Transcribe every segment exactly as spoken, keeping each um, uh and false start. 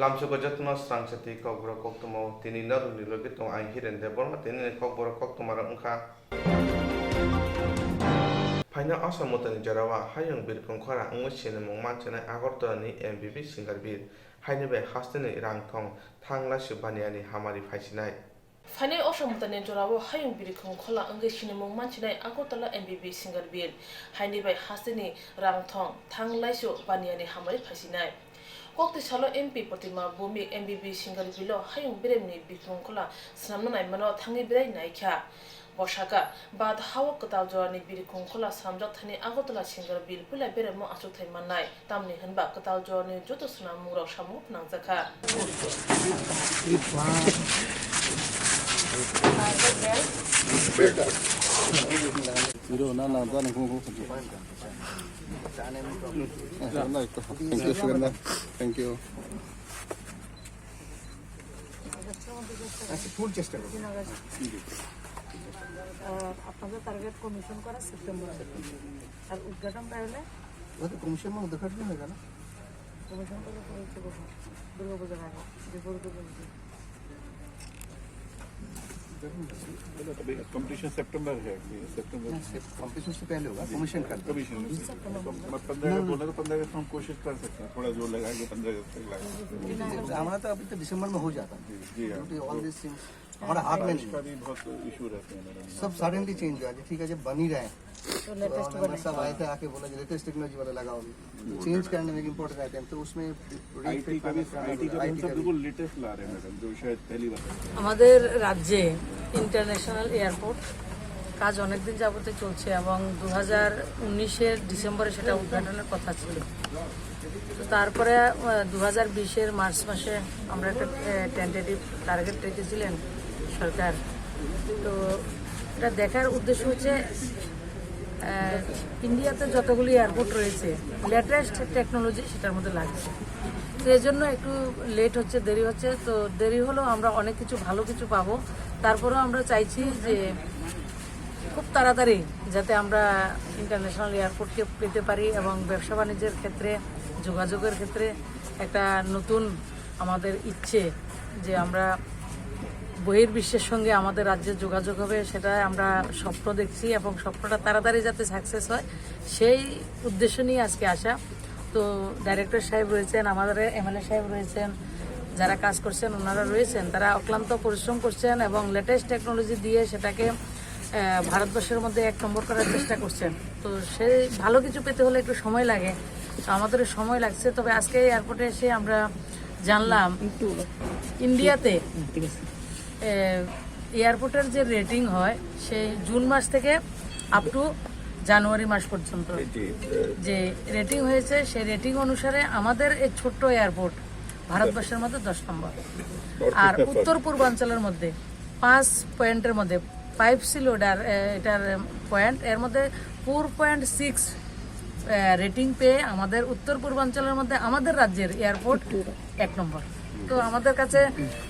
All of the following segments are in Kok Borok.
Lamsogo jotono srangsa twi kokborok koktwma o tini norokni logi tongo ang Hiren Debbarma, tini ni kokborok koktwma rok wngkha. Phaina Asamotani jorao hayung birkhung khora wngwi sinimung manchinai Agartala ni M B B Singarbil, haini bai hasteni rang thong thang laisuk baniani hamari phaisinai. Phainai Asamotani jorao hayung birkhung khola wngwi sinimung manchinai Agartala M B B Singarbil, haini bai hasteni rang thong thang laisuk baniani hamari phaisinai. Kokti salo M P Protima Bhowmik M B B Singarbil o hayung beremni birkhung khola swnamna naimano thangwi berai naikha. Bo sakha, bad hao kwtal jorani birkhung khola swnamjak thani Agartala Singarbil puila beremo achukthai mannai. Tamni hwnba kwtal jorani joto swnammung rok samung phnangjakha. Thank you, Sugandha. Thank you. আচ্ছা, ফুল চেষ্টা করবো। আহ, আপনাদের target commission করা সেপ্টেম্বর। আর উদ্ঘাটনটা হলে? ওদের কমিশন মানে উদ্ঘাটন হয়ে গেল। কমিশন করলে তো হচ্ছে কখন? দুর্গা পূজার আগে, বিপরীতে বলছি। अभी कंपटीशन सितंबर है, अभी सितंबर। हाँ, सिर्फ कंपटीशन से पहले होगा, कमीशन का। कमीशन। सितंबर। मतलब पंद्रह अगस्त बोला तो पंद्रह अगस्त हम कोशिश कर सकते हैं, थोड़ा जोर लगा के पंद्रह अगस्त तक लगा। আমরা তো अभी तो दिसंबर में हो जाता। जी, जी, हाँ। Due to all these things, हमारा हाथ में बारिश नहीं का है। भी बहुत इशू रहते हैं, मैडम। सब सडनली चेंज हुआ, ठीक है, जब बन ही रहे हैं। तो तो लेटेस्ट मेंबर साहब आए थे, आके बोला कि लेटेस्ट टेक्नोलॉजी वाला लगाओ। तो चेंज करने में इम्पोर्टेंट रहते हैं, तो उसमें आईटी का भी, आईटी का भी हम सब बिल्कुल लेटेस्ट ला रहे हैं, मैडम, जो शायद पहली बार। আমাদের রাজ্যে ইন্টারন্যাশনাল এয়ারপোর্ট কাজ অনেকদিন যাবতই চলছে এবং দু হাজার উনিশের ডিসেম্বরে সেটা উদ্ঘাটনের কথা ছিল। তো তারপরে, আহ, দু হাজার বিশের মার্চ মাসে আমরা একটা, আহ, টেন্টেটিভ টার্গেট রেখেছিলেন সরকার। তো এটা দেখার উদ্দেশ্য হচ্ছে, আহ, ইন্ডিয়াতে যতগুলি এয়ারপোর্ট রয়েছে, লেটেস্ট টেকনোলজি সেটার মধ্যে লাগছে। তো এই জন্য একটু লেট হচ্ছে, দেরি হচ্ছে। তো দেরি হলেও আমরা অনেক কিছু, ভালো কিছু পাবো। তারপরেও আমরা চাইছি যে খুব তাড়াতাড়ি যাতে আমরা ইন্টারন্যাশনাল এয়ারপোর্টকে পেতে পারি এবং ব্যবসা বাণিজ্যের ক্ষেত্রে, যোগাযোগের ক্ষেত্রে একটা নতুন আমাদের ইচ্ছে যে আমরা বহির্বিশ্বের সঙ্গে আমাদের রাজ্যের যোগাযোগ হবে, সেটা আমরা স্বপ্ন দেখছি এবং স্বপ্নটা তাড়াতাড়ি যাতে সাকসেস হয়, সেই উদ্দেশ্য নিয়ে আজকে আসা। তো ডাইরেক্টর সাহেব রয়েছেন, আমাদের এমএলএ সাহেব রয়েছেন, যারা কাজ করছেন ওনারা রয়েছেন, তারা অক্লান্ত পরিশ্রম করছেন এবং লেটেস্ট টেকনোলজি দিয়ে সেটাকে, আহ, ভারতবর্ষের মধ্যে এক নম্বর করার চেষ্টা করছেন। তো সেই ভালো কিছু পেতে হলে একটু সময় লাগে, তো আমাদেরও সময় লাগছে। তবে আজকে এয়ারপোর্টে এসে আমরা জানলাম ইন্ডিয়াতে, আহ, এয়ারপোর্টের যে রেটিং হয় সেই জুন মাস থেকে আপ টু জানুয়ারি মাস পর্যন্ত যে রেটিং হয়েছে, সেই রেটিং অনুসারে আমাদের এই ছোট্ট এয়ারপোর্ট ভারতবর্ষের মধ্যে দশ নম্বর। আর উত্তর পূর্বাঞ্চলের মধ্যে পাঁচ পয়েন্টের মধ্যে, ফাইভ সি লোডার, এ, এটার পয়েন্ট, এর মধ্যে ফোর পয়েন্ট সিক্স রেটিং পেয়ে আমাদের উত্তর পূর্বাঞ্চলের মধ্যে আমাদের রাজ্যের এয়ারপোর্ট এক নম্বর। তো আমাদের কাছে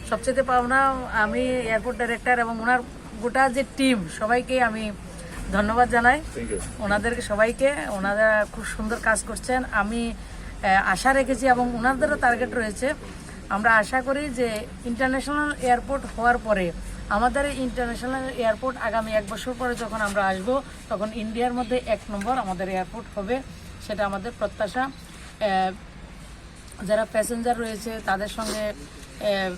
সবচেয়ে পাওনা, আমি এয়ারপোর্ট ডাইরেক্টর এবং ওনার গোটা যে টিম, সবাইকে আমি ধন্যবাদ জানাই। Thank you. ওনাদেরকে সবাইকে, ওনারা খুব সুন্দর কাজ করছেন। আমি, আহ, আশা রেখেছি এবং ওনাদেরও টার্গেট রয়েছে। আমরা আশা করি যে ইন্টারন্যাশনাল এয়ারপোর্ট হওয়ার পরে, আমাদের এই ইন্টারন্যাশনাল এয়ারপোর্ট আগামী এক বছর পরে যখন আমরা আসব, তখন ইন্ডিয়ার মধ্যে এক নম্বর আমাদের এয়ারপোর্ট হবে, সেটা আমাদের প্রত্যাশা। আহ, যারা প্যাসেঞ্জার রয়েছে তাদের সঙ্গে, আহ,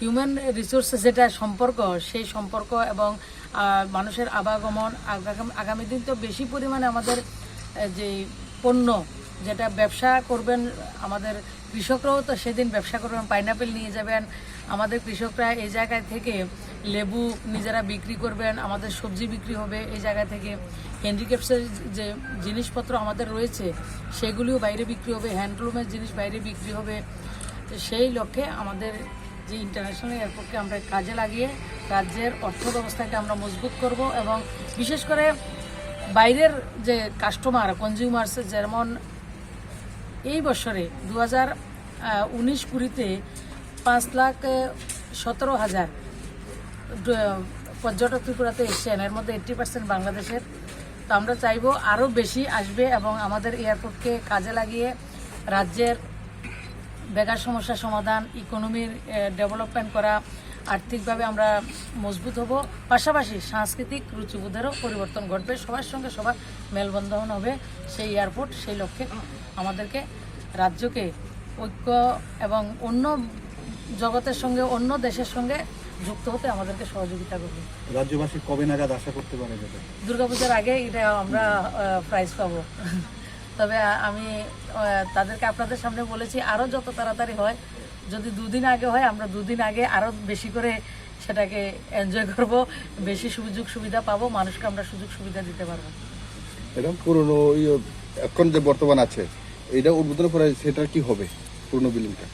হিউম্যান রিসোর্সেস যেটা সম্পর্ক, সেই সম্পর্ক এবং, আহ, মানুষের আবাগমন আগাম-, আগামী দিন তো বেশি পরিমাণে আমাদের, আহ, যে পণ্য যেটা ব্যবসা করবেন, আমাদের কৃষকরাও তো সেদিন ব্যবসা করবেন, পাইনাপেল নিয়ে যাবেন। আমাদের কৃষকরা এই জায়গায় থেকে লেবু নিজেরা বিক্রি করবেন, আমাদের সবজি বিক্রি হবে এই জায়গা থেকে। হ্যান্ডিক্রাফটসের যে জিনিসপত্র আমাদের রয়েছে, সেগুলিও বাইরে বিক্রি হবে, হ্যান্ডলুমের জিনিস বাইরে বিক্রি হবে। তো সেই লক্ষ্যে আমাদের যে ইন্টারন্যাশনাল এয়ারপোর্টকে আমরা কাজে লাগিয়ে রাজ্যের অর্থ ব্যবস্থাকে আমরা মজবুত করব এবং বিশেষ করে বাইরের যে কাস্টমার, কনজিউমার্স, যেমন এই বছরে দু হাজার উনিশ কুড়িতে পাঁচ লাখ সতেরো হাজার ড-, পর্যটক ত্রিপুরাতে এসছেন, এর মধ্যে এইট্টি পার্সেন্ট বাংলাদেশের। তো আমরা চাইবো আরও বেশি আসবে এবং আমাদের এয়ারপোর্টকে কাজে লাগিয়ে রাজ্যের বেকার সমস্যা সমাধান, ইকোনমির ডেভেলপমেন্ট করা, আর্থিকভাবে আমরা মজবুত হব, পাশাপাশি সাংস্কৃতিক রুচিবোধেরও পরিবর্তন ঘটবে। সবার সঙ্গে সবার মেলবন্ধন হবে। সেই এয়ারপোর্ট, সেই লক্ষ্যে আমাদেরকে, রাজ্যকে ঐক্য এবং অন্য জগতের সঙ্গে, অন্য দেশের সঙ্গে যুক্ত হতে আমাদেরকে সহযোগিতা করবে। রাজ্যবাসী কবে নাগাদ আশা করতে পারে যেটা? দুর্গাপূজার আগে এটা আমরা প্রাইজ পাবো। তবে আ- আমি আহ, তাদেরকে আপনাদের সামনে বলেছি, আরও যত তাড়াতাড়ি হয়, যদি দুদিন আগে হয়, আমরা দুদিন আগে আরও বেশি করে সেটাকে এনজয় করব, বেশি সুযোগ সুবিধা পাবো, মানুষকে আমরা সুযোগ সুবিধা দিতে পারবো। এটা পুরনো, ইয়ে, এখন যে বর্তমান আছে, এটা উদ্বোধনের পরে সেটার কি হবে, পুরনো বিল্ডিংটা?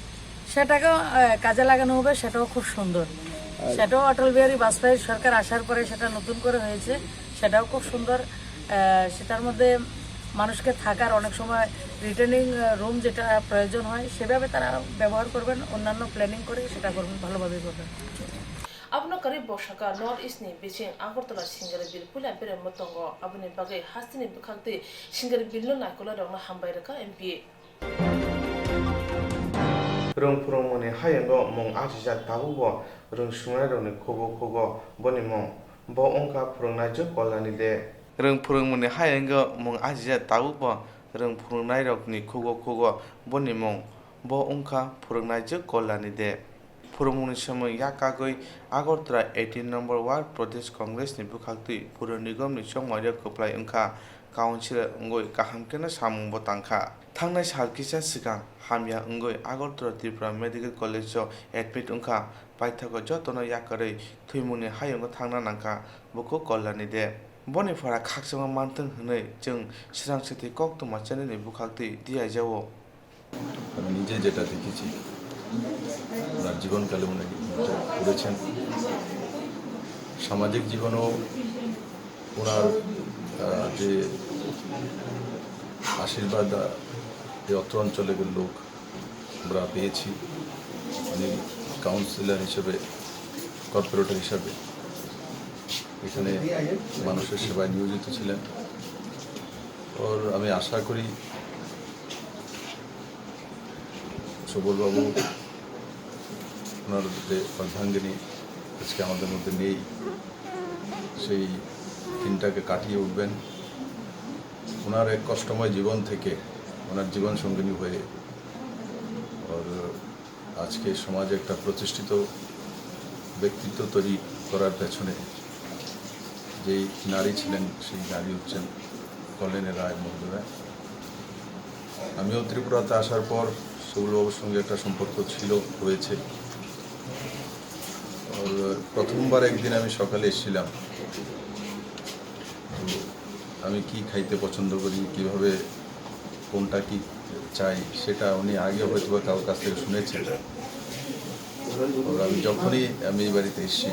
সেটাকেও আহ, কাজে লাগানো হবে, সেটাও খুব সুন্দর। সেটাও অটল বিহারী বাজপেয়ী সরকার আসার পরে সেটা নতুন করে হয়েছে, সেটাও খুব সুন্দর। আহ, সেটার মধ্যে মানুষকে থাকার অনেক সময় রিটেনিং রুম যেটা প্রয়োজন হয়, সেভাবে তারা ব্যবহার করবেন, অন্যান্য প্ল্যানিং করে সেটা করবেন, ভালোভাবেই করবেন। Abono kwrwi bosaka North East ni bising Agartala Singari Bill puila beremo tongo, aboni bagwi hasteni bwkhaktwi Singari Bill no naikolai rokno hambai rwkha M P. Rwng phwrwngmungni hayungo mung achijak, tabukbo rwng swrwngnairokni khugo khugo boni mung, bo wngkha phwrwngnaijwk Kalyani de. Rwng phwrwngmungni hayungo mung achijak, tabukbo rwng phwrwngnairokni khugo khugo boni mung, bo wngkha phwrwngnaijwk Kalyani de. Phwrwngmungni somoi yak kagwi Agartala eighteen number Ward Pradesh Congress ni bwkhaktwi Puro Nigam ni chongmairok kwplai wngkha councillor wngwi kaham kheno samungbo tangkha. Thangnai sal kisa swkang hamya wngwi Agartala Tripura Medical College o admit wngkha, paithago jotono yakarwi thwimungni hayungo thangna nangkha bukhuk Kalyani de. Boni phara khakchangma manthwng hwnwi chwng swrang swtwi koktwma channel ni bwkhaktwi diyaijao. আমি নিজে যেটা দেখেছি, ওনার জীবনকালে উনি যেটা করেছেন, সামাজিক জীবনেও ওনার, আহ, যে আশীর্বাদ, আহ, এই অত্র অঞ্চলের লোক আমরা পেয়েছি। উনি কাউন্সিলর হিসেবে, কর্পোরেটর হিসাবে এখানে মানুষের সেবায় নিয়োজিত ছিলেন। ওর আমি আশা করি সুবলবাবু ওনার যে অর্ধাঙ্গিনী আজকে আমাদের মধ্যে নেই, সেই দিনটাকে কাটিয়ে উঠবেন। ওনার এক কষ্টময় জীবন থেকে ওনার জীবন সঙ্গিনী হয়ে ওর আজকে সমাজে একটা প্রতিষ্ঠিত ব্যক্তিত্ব তৈরি করার পেছনে যেই নারী ছিলেন, সেই নারী হচ্ছেন কল্যাণী রায় মহোদয়া। আমিও ত্রিপুরাতে আসার পর সুবলবাবুর সঙ্গে একটা সম্পর্ক ছিল, রয়েছে। ওর প্রথমবার একদিন আমি সকালে এসেছিলাম, তো আমি কি খাইতে পছন্দ করি, কিভাবে, কোনটা কি চাই, সেটা উনি আগে হয়তো বা কারোর কাছ থেকে শুনেছেন। ওর আমি যখনই আমি এই বাড়িতে এসেছি,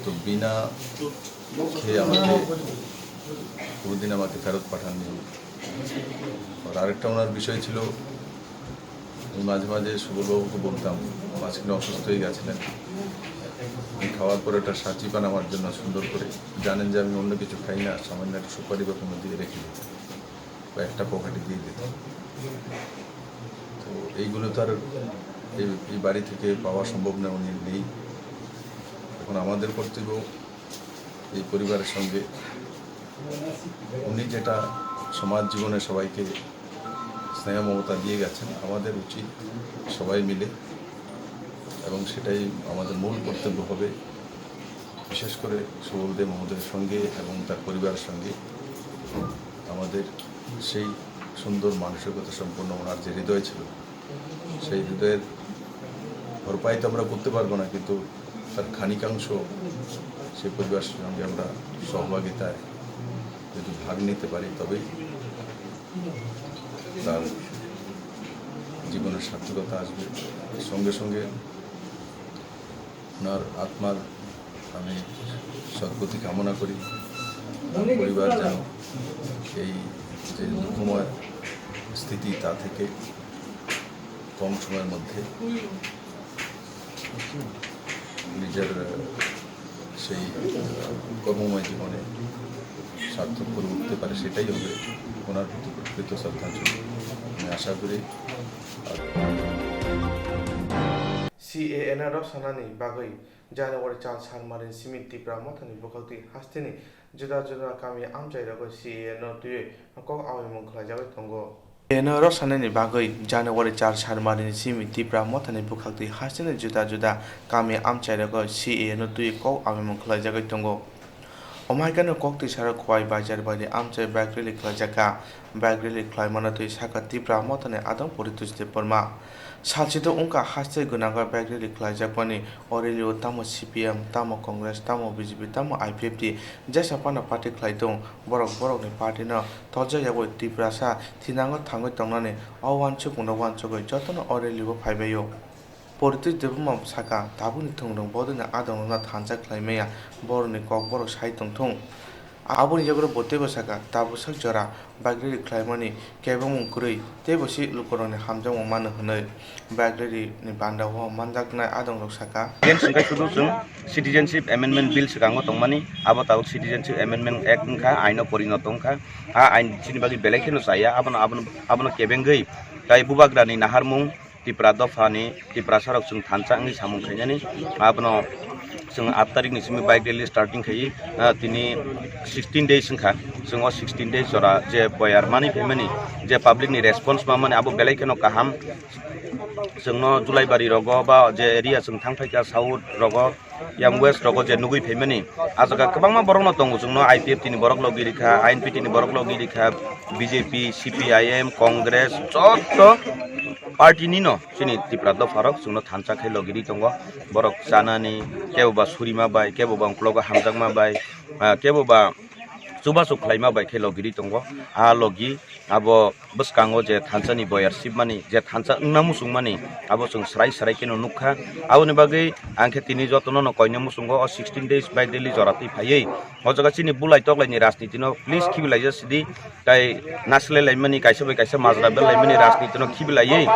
তো বিনা খেয়ে আমাকে কোনোদিন আমাকে ফেরত পাঠাননি। আর আরেকটা ওনার বিষয় ছিল, আমি মাঝে মাঝে সুবলবাবুকে বলতাম, মাঝখানে অসুস্থ হয়ে গেছিলেন, উনি খাওয়ার পরে একটা সাঁচি পান আমার জন্য সুন্দর করে, জানেন যে আমি অন্য কিছু খাই না, সামান্য একটা সুপারি বা কোনো দিয়ে রেখে দিতাম বা একটা পকেটে দিয়ে দিতাম। তো এইগুলো তো আর এই এই বাড়ি থেকে পাওয়া সম্ভব নয়, উনি নেই। এখন আমাদের কর্তব্য এই পরিবারের সঙ্গে উনি যেটা সমাজ জীবনে সবাইকে স্নেহ মমতা দিয়ে গেছেন, আমাদের উচিত সবাই মিলে, এবং সেটাই আমাদের মূল কর্তব্য হবে, বিশেষ করে সুবল দে মহোদয়ের সঙ্গে এবং তার পরিবারের সঙ্গে আমাদের সেই সুন্দর মানসিকতা সম্পন্ন ওনার যে হৃদয় ছিল, সেই হৃদয়ের ভরপাই তো আমরা করতে পারবো না, কিন্তু তার খানিকাংশ সেই পরিবারের সঙ্গে আমরা সহভাগিতায় যদি ভাগ নিতে পারি, তবেই তার জীবনের সার্থকতা আসবে। সঙ্গে সঙ্গে ওনার আত্মার আমি সদ্গতি কামনা করি। পরিবার যেন এই যে দুঃখময় স্থিতি, তা থেকে কম সময়ের মধ্যে নিজের, আহ, সেই, আহ, কর্মময় জীবনে সার্থক করে উঠতে পারে, সেটাই হবে ওনার প্রতি প্রকৃত শ্রদ্ধাঞ্জলি। আমি আশা করি আর C A A no rwksanani bagwi January chal sal manwi simi Tipra Mothani bwkhaktwi hasteni juda juda kami amchairogo C A A no twiwi kok awimung khlaijagwi tongo. C A A no rwksanani bagwi January chal sal manwi simi Tipra Mothani bwkhaktwi hasteni juda juda kami amchairogo C A A no twiwi kok awimung khlaijagwi tongo. Omo hai kheno koktwi sarok Khowai Bazar bai amchai bike rally khlaijak kha. Bike rally khlaimano twi sakha Tipra Mothani adong Poritos Debbarma. Salsito wngkha haste gwnangwi bike rally khlaijakmani. O rally o tamo C P M, tamo Congress, tamo B J P, tamo I P F T jesa phano party khlai tong. Borok borokni party no tolsa yagwi Tiprasa thinango thangwi tongnani o uansukmung no uansugwi jotono o rally o phaibaio. Poritos Debbarma sakha, tabukni thwngrwng bodolni adongrokno thansa khlai maya, borokni kok borok sai tong thung. Aboni yagulo bo teibo sakha, tabuk sak jora bike rally khlaimani kebengmung kwrwi, teibo si lukurokni hamjakmung mano hwnwi. Bike rally ni bandao manjaknai adongrok sakha. Yen swngkhe sudu chwng Citizenship Amendment Bill swkango tongmani, abo tabuk Citizenship Amendment Act wngkha, aino porinoto wngkha. A ain chini bagwi belai kheno chaya, abono, abono, abono kebengwi tai bubagrani naharmung, Tipra dophani Tiprasarok chwng thansa wngwi samung khainani. Abono chwng aat tarikni simi bike rally starting khaiwi, ah, tini sixteen days wngkha. Chwng o sixteen days jora je boyar manwi phaimani, je publicni response manmani abo belai kheno kaham. Chwngno Julaibari rogo ba je area chwng thang phaikha south rogo, yang west rogo je nugwi phaimani, ah jaga kwbangma borokno tongo chwngno I P F T ni borok logi rikha, I N P T ni borok logi rikha, B J P, C P I M, Congress, joto party nino chini Tipra dopharok chwngno thansa khe logi ri tongo. Borok chanani, kebo ba surima bai, kebo ba uklogo hamjakma bai, ah, kebo ba chubachu khlaima bai khe logi ri tongo. Ah logi abo bwskango je thansa ni boyar sibmani, je thansa wngna muchungmani, abo chwng srai srai kheno nukha. Aboni bagwi ang khe tini jotono no koina muchungo o sixteen days bike rally jora twi phaiwi o jaga chini bulai toklaini rajniti no please khibilaija sidi, tai nasilai laimani kaisa bai kaisa majra bel laimani rajniti no khibilaiwi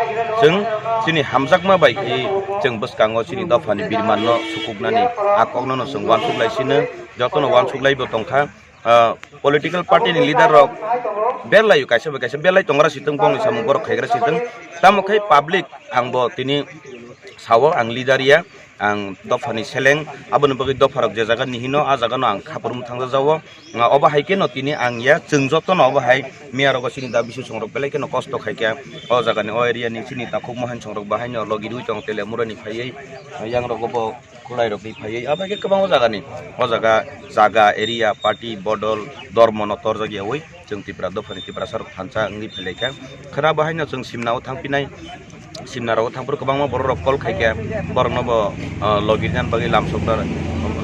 chwng chini hamjakma bai khe chwng bwskango chini dophani birman no sukuknani a kokno no chwng uansuk lai sino, jotono uansuk lai bo tongkha. Ah, political party ni leader rok belai kaisa bai kaisa belai tongra sitwng bongni samung borok khaigra sitwng, tamo khai public ang bo tini sao ang leader ya, ang dophani seleng, aboni bagwi dopharok je jaga ni hino a jaga no ang khapur mwthang jao. Ah, obo hai khe no tini ang ya chwng joto no obo hai miya rogo chini da bisu songrok belai kheno kosto khaikha o jaga ni o area ni chini takhuk mohen songrok bahai no logi rwi tong tele mura ni phaiwi yang rogo bo khulai rok ni phaiwi abo khe kwbangma jaga ni o jaga jaga area party bodol dormo no torjak yawi chwng Tipra dophani Tiprasa rok thansa wngwi phailaikha. Khwna bo haino chwng Simna o thangpinai, Simna rogo thangphuru kwbangma borok rok call khaikha, borok no bo, ah, logi rina bagwi lamsokna,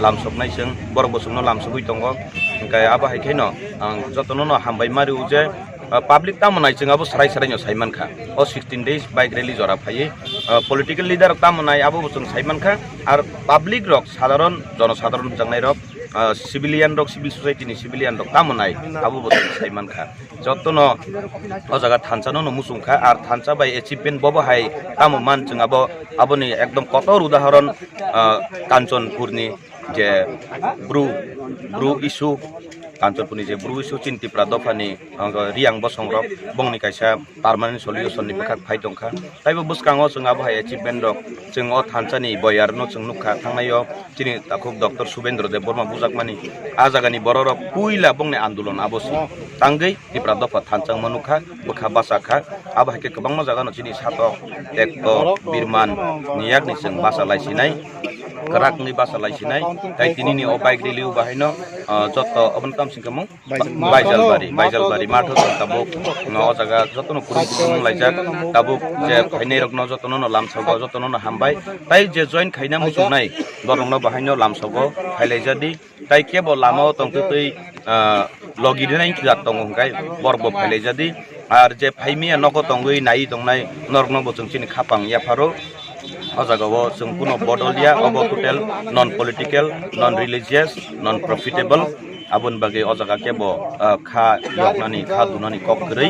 lamsoknai chwng, borok bo chwngno lamsogwi tongo. Hwnkhe abo hai khe no ang jotono no hambai ma rw je, ah, public tamo nai chwng abo srai srai no sai mankha. O sixteen days bike rally jora phaiwi, ah, political leader rok tamo nai abo bo chwng sai mankha. Ar public rok sadharon, jono sadharon wngjaknai rok, ah, civilian rok, civil society ni civilian rok tamo nai abo bo chwng sai mankha. Jotono o jaga thansa no muchungkha, ar thansa bai achievement bobo hai tamo man chwng abo, aboni ekdom kotor udahoron, ah, Kanchanpurni je bru, bru issue, Kanchanpurni je bru issue chini Tipra dophani, ah, Riyang bosongrok bongni kaisa permanent solution ni bwkhak phai tongkha. Taibo bwskango chwng abo hai achievement rok chwng o thansa ni boyar no chwng nukha thangnai o chini takhuk Doctor Subendra Debbarma bujakmani a jagani borok rok puila bongni andolon abo se tangwi Tipra dopha thansa wngma nukha bwkha bachakha abo hai khe kwbangma jaga no chini satok tekto birman ni yakni chwng bacha lai sinai kwrak wngwi bacha lai sinai tei tini ni o bike rally o bahai no, ah, joto obo no tamo singkha mung? Baijalbari, Baijalbari matho chwng tabuk, no, o jaga jotono kurum kurum wnglaijak, tabuk je phainai rokno jotono no lamsogo, jotono no hambai, tai je join khaina muchungnai, borokno bahaino lamsogo, phailaijadi, tai kebo lama o tongtwtwi, ah, logi rinai jat tongo hwnkhe borok bo phailaijadi, ar je phaimiya nogo tongwi naiwi tongnai norokno bo chwng chini khapang yapharo. O jaga o chwng kuno bodol ya, obo total non political, non religious, non profitable, Aboni bagwi o jaga kebo, ah, kha yoknani, kha dunani kok kwrwi.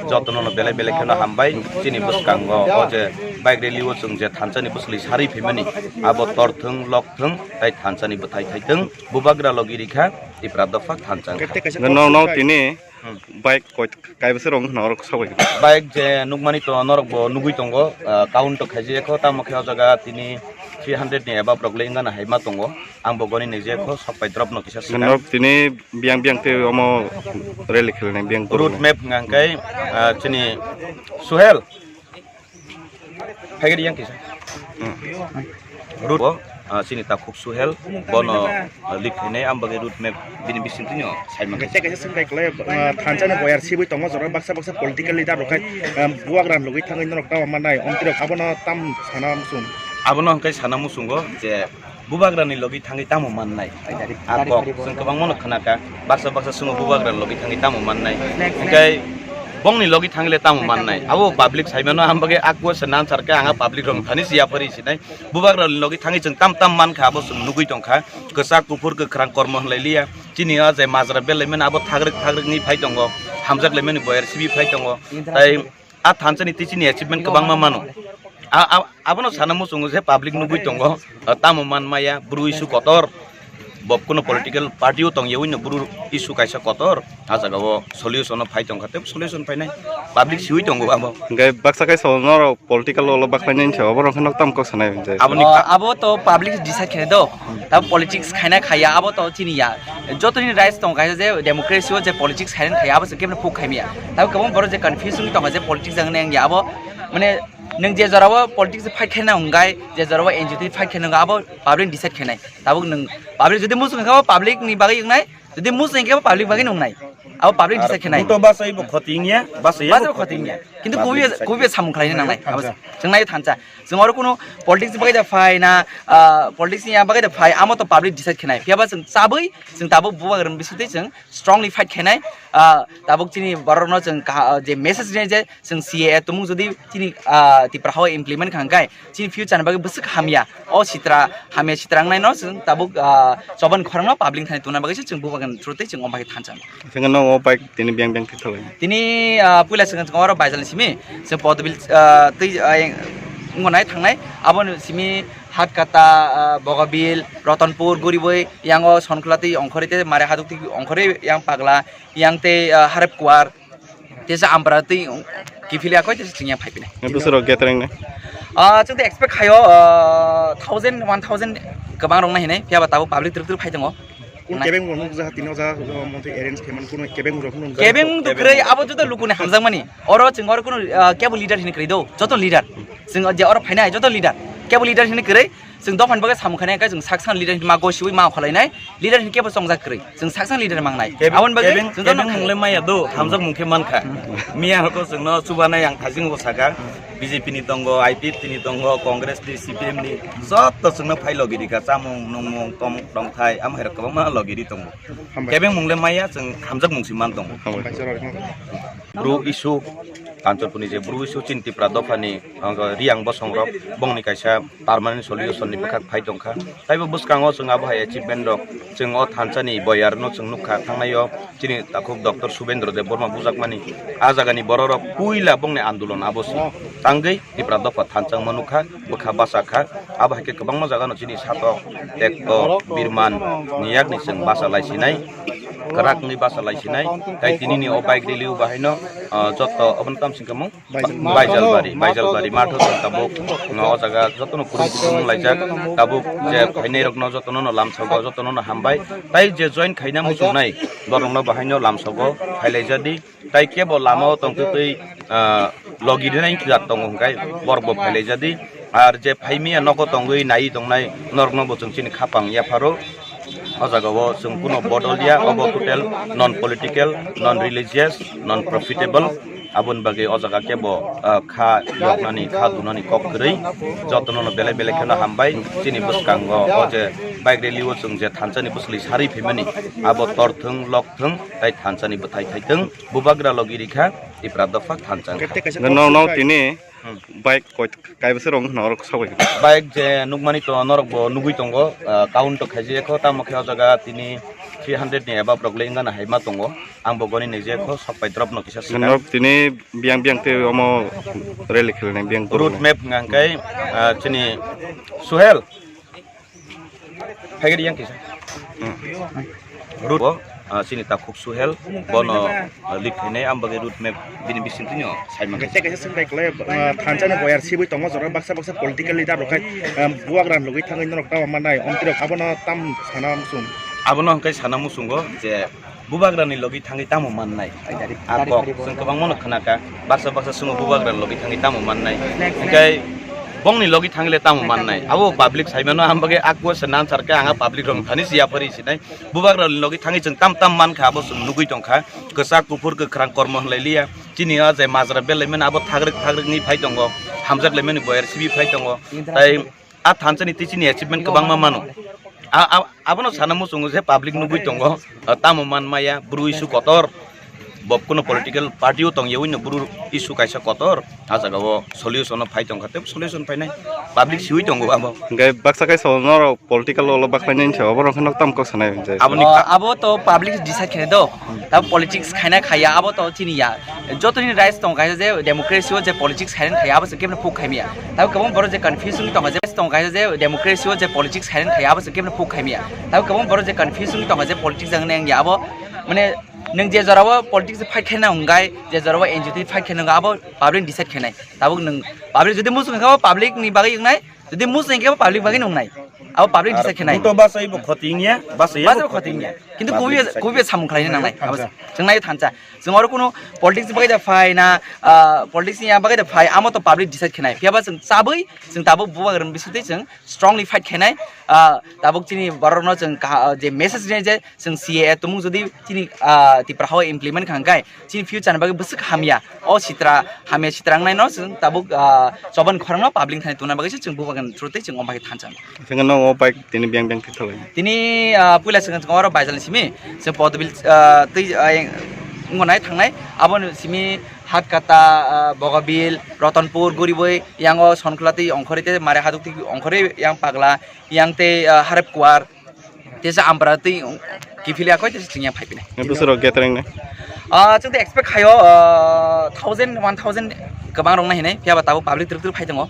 Jotono no belai belai kheno hambai. Chini bwskango o je bike rally o chwng je thansa ni bwswlwi sarwi phaimani, abo tor thwng, lok thwng, tai thansa ni bwthai thai thwng. Bubagra logi rikha Tipra dopha thansa wngkha. Nokno tini Hmm. Bike koi kaibwswk rong khna oro sabai. Bike je nukmani to norok bo nugui tongo, ah, count to khaijak kho, tamo khe o jaga tini three hundred ni above rok le wngna hai ma tongo. Ang bo goni nai je kho, sok pai drop no kisa swkang. Norok tini biyang biyang te omo rally khelnai biyang route map hwnkha hwnkhe, ah, chini Suhel. Phaikhe yang kisa. Hmm. Route bo, ah, chini takhuk Suhel, bono, ah, lead khainai, ang bagwi route map bini bisingtwi no sai mankha. Kaisa kaisa swngbai kwlai, ah, thansa ni boyar sibui tongo, jora baksa baksa political leader rok khai, ah, bubagra logwi thangwi norok tamo mannai, omtwi rok abono tam sana muchung. Abono hwnkhe sana muchungo je bubagra ni logwi thangwi tamo mannai. Ah, kok, chwng kwbangma no khna kha, baksa baksa swngo bubagra ni logwi thangwi tamo mannai. Hwnkhe bongni logwi thangwi le tamo mannai. Abo public saimano, ang bagwi akbo se nan sar khe, ang a public rok thani siya phari sinai. Bubagra ni logwi thangwi chwng tam tam mankha, abo chwng nugui tongkha. Kwchak, kuphur, kwkhrang kormo hwnlai liya. Chini o je majra belaimani abo thagrwk thagrwk ni phai tongo. Hamjak laimani boyar sibi phai tongo. Tai a thansa ni tei chini achievement kwbangma mano. A, a, abono sana muchungo je public nugui tongo. Tamo man maya, bru issue kotor. Bo kuno political party o tong yaui no bru issue kaisa kotor. A jaga o solution no phai tongkha, tei solution phainai. Public siui tongo abo. Hwnkhe baksa kaisa norok political o bakhlainai se, oborok khe nok tam kok sanai hwnkhe. Aboni O, abo to public decide khe do. Tabo politics khaina khaya, abo to chini ya. Joto ni rights tong kaisa je democracy o je politics khaina khaya, abo se kebne phuk khaimya. Tabo kwbang borok je confusing tong je politics ang neng ya, abo mane neng je jorao politics fight khaina wngai, je jorao N G O fight khaina wngai, abo public decide khainai. Tabuk nwng public jodi muchung kha, public ni bagwi wngnai, jodi muchung kha, public bagwi wngnai. Abo public decide khainai. Buto basai bo khoti wngya, basai Basai bo bo khoti wngya. Kintu public kubi, decide kubi khainai. Samung khlaina nangnai. Abo thansa. Chwng oro kuno politics bagwi da phai na, ah, politics ni bagwi da phai, amo to public decide khainai. Phiya ba chwng chabwi, chwng tabuk bubagra ni bisingtwi chwng strongly fight khainai. Ah, tabuk chini borok no chwng kaha-, je message rinai je chwng C A A tumung jodi chini, ah, Tipra hao implement kha hwnkhe, chini future ni bagwi bwswk hamya, o sitra hamya sitra wngnaino chwng tabuk, ah, chobani khorangno public thani tongna bagwi se chwng bubagra through tei chwng o bagwi thansa. Chwng no o bike tini biyang biyang thik thalai. Tini, ah, puila chwng oro Baijalni simi chwng Podbil, ah, twi, ah, wngnai thangnai, aboni simi Hatkata, ah, Bogabil, Rotonpur, Guriboi, yango Sonkhla twi ongkhorwi tei Mare Haduk twi ongkhorwi yang Pagla, yang tei, ah, Harep Kuar. Tesa Ampara tei kiphilya koi tesa chwngya phai pinai. Bwswk rok gathering ne? Ah, chwng tei expect khaio, ah, thousand, one thousand kwbang rok nai hinai, phiya ba tabuk public twrwk twrwk phai tongo. Kun kebeng rok nuk jaha tini o jaga, ah, montri arrange kheman kun kebeng rok nuk jaha. Kebeng tu kwrwi abo joto lukuni hamjakmani. Oro chwng oro kuno, ah, kebo leader hinwi kwrwi do, joto leader. Chwng je oro phainai joto leader. Kebo leader hinwi kwrwi. Chwng dophani bagwi samung khainai, hwnkhe chwng saksa leader hinwi ma gosiwi ma khwlainai, leader hinwi kebo chongjak kwrwi. Chwng saksa leader mangnai. Kebeng, aboni bagwi kebeng, chwng kebeng dono mung le maya do, hamjak mung khe mankha. Miya hoko chwngno chubanai ang thajing bo saka, B J P ni tongo, I P F T ni tongo, Congress ni, C P M ni, joto chwngno phai logi rikha, chamung, nungmung, tong-, tongthai, amo hai rok kwbangma logi ri tongo. Hambai. Kebeng mung le maya, chwng hamjak mung si man tongo. Hambai. Bru issue, Kanchanpurni je bru issue chini Tipra dophani, ang Riang bosong rok, bongni kaisa permanent solution ni bwkhak phai tongkha. Taibo bwskango chwng abo hai achievement rok, chwng o thansa ni boyar no chwng nukha, thangnai o chini takhuk Doctor Subendra Debbarma bujakmani. A jaga ni borok rok puila bongni andolon abo se tangwi Tipra dopha thansa wngma nukha, bwkha bachakha. Abo hai khe kwbangma jaga no chini Satok, Tekto, Birman ni yak ni chwng bacha lai sinai, kwrak wngwi bacha lai sinai. Tai tini ni o bike rally o bahai no, ah, joto obono tam sing khe mung? Baijalbari, Baijalbari matho chwng tabuk, no, o jaga jotono kurum kurum laijak, tabuk je phainai rokno jotono no lamsogo, jotono no hambai, tai je join khaina muchungnai borokno bahaino lamsogo, phailaijadi, tai kebo lama o tongtwtwi, ah, logi rinai jat tongo hwnkhe borok bo phailaijadi, ar je phaimiya nogo tongwi naiwi tongnai norokno bo chwng chini khapang yapharo. O jaga o chwng kuno bodol ya, obo total non political, non religious, non profitable. Aboni bagwi o jaga kebo, ah, kha yoknani, kha dunani kok kwrwi. Jotono no belai belai kheno hambai. Chini bwskango o je bike rally o chwng je thansa ni bwswlwi sarwi phaimani, abo tor thwng, lok thwng, tai thansa ni bwthai thai thwng. Bubagra logi rikha Tipra dopha thansa wngkha. Nokno tini Hmm. Bike koi kaibwswk rong hwnna oro sabai. Bike je nukmani to norok bo nugui tongo, ah, count to khaijak kho, tamo khe o jaga tini Three hundred ni above rok le wngna hai ma tongo. Ang bo goni nai je kho sok pai drop no kisa swkang. Norok tini biyang biyang tei omo rally khelnai biyang road map hwnka hwnkhe, ah, chini Suhel. Phaigari yang kisa. Hmm. Road bo, ah, chini takhuk Suhel bono, ah, lead khainai, ang bagwi road map bini bisingtwino sai mangkha. Kaisa kaisa swngbai kwlai, ah, thansa ni boyar sibui tongo, jora baksa baksa political leader rok khai, ah, bubagra logwi thangwi norok tamo mannai, omtwi rok abono tam sana muchung. Abono hwnkhe sana muchungo je bubagrani logi thangwi tamo mannai. A kok chwng kwbangmano khnakha, baksa baksa swngo bubagrani logi thangwi tamo mannai. Hwnkhe bongni logi thangwi le tamo mannai. Abo public saimano, ang bagwi a question answer khe ang a public rok thani si yaphari sinai. Bubagrani logi thangwi chwng tam tam mankha, abo chwng nugwi tongkha. Kwchak kuphur kwkhwrang kormo hwnlai liya. Chini o je majra belaimani abo thagrik thagrikni phai tongo. Hamjak laimani boyar sibi phai tongo. Tai a thansa ni tei chini achievement kwbangma mano. A, a, abono sana muchungo je public nugwi tongo, a, tamo man maya, bru issue kotor, bo kuno political party o tong yaui no bru issue kaisa kotor, a jaga o solution o phai tongkha, tei solution phainai public siui tongo abo. Hwnkhe baksa kaisa norok political o bakhlainai se obo rok no tam kok sanai je. Aboni Oh, ka- abo to public decide khainai do. Tab politics khaina khaya, abo to chini ya. Jotoni rights tong kaisa je democracy o je politics khaina khaya, abo se kebno phuk khaimya. Tab kwbang borok je confusing tong kaisa tong kaisa je democracy o je politics khaina khaya, abo se kebno phuk khaimya. Tab kwbang borok je confusing tong kaisa je politics jang neng ya, abo mane neng je jorabo politics fight khaina wngai, je jorabo N G O fight khaina wngai, abo public decide khainai. Tabuk neng public jodi musung kha, public ni bagwi wngnai, jodi musung kha, public bagwi wngnai. Abo public decide khainai. Buto basai bo khoti wngya, basai Basai bo bo khoti khoti wngya. Wngya. Kintu Public kubi, decide kubi khainai. Samung khlaina nangnai. Abo Thansa. Chwng nai thansa. Chwng oro kunu politics bagwi da phai na, ah, politics ni bagwi da phai, amo to public decide khainai. Phiya ba chwng chabwi, chwng tabuk bubagrani bisingtwi chwng strongly fight khainai. Ah, tabuk chini borokno chwng kaha-, je message rinai je chwng C A A tumung jodi chini, ah, Tipra hao implement kha hwnkhe, chini future ni bagwi bwswk hamya. O sitra hamya sitra wngnaino chwng tabuk, ah, choban khorangno public thani tongna bagwi se chwng bubagrani through tei chwng o bagwi thansa. Chwng no o bike tini biyang biyang thik thalai. Tini, ah, puila chwng oro Baijal ni simi, chwng Podbil, ah, twi, ah, wngo nai thangnai, aboni simi Hatkata, ah, Bogabil, Rotonpur, Guriboi, yang o Sonkla twi ongkhorwi tei Mare Haduk twi ongkhorwi yang Pagla, yang tei, ah, Harep Kuar, tesa Ampara twi kiphilya koi tesa chwng yang phai pinai. Bwswk rok gathering nai? Ah, chwng tei expect khaio, ah, thousand, one thousand kwbang rok nai hinai, phiya ba tabuk public twrwk twrwk phai tongo.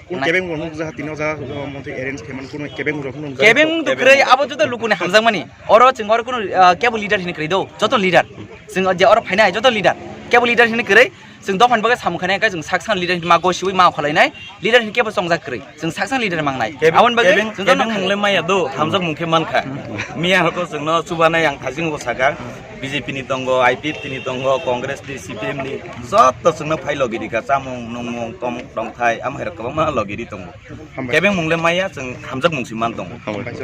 Kung kebeng rok nukjak tini o jaga, o, montri arrange khaimani kunu kebeng rok nukjak. Kebeng wngtwi kwrwi abo joto lukuni hamjakmani. Oro chwng oro kunu, ah, kebo leader hinwi kwrwi do, joto leader. Chwng je oro phainai joto leader. Kebo leader hinwi kwrwi, chwng dophani bagwi samung khainai khe chwng saksa leader hinwi ma gosiwi ma khwlainai, leader hinwi kebo chongjak kwrwi. Chwng saksa leader mangnai. Kebeng, Aboni bagwi kebeng, chwng joto kebeng nang mungle maya do, hamjak mungkhe mankha. Miya hoko chwngno chubanai ang thajing bo saka. B J P ni tongo, I P F T ni tongo, Congress ni, C P M ni, joto chwngno phai logi rikha, chamung, nungmung, tong-, tongthai, amhairok kwbangma logi ri tongo. Hambai. Kebeng mungle maya, chwng hamjak mungsi man tongo. Hambai.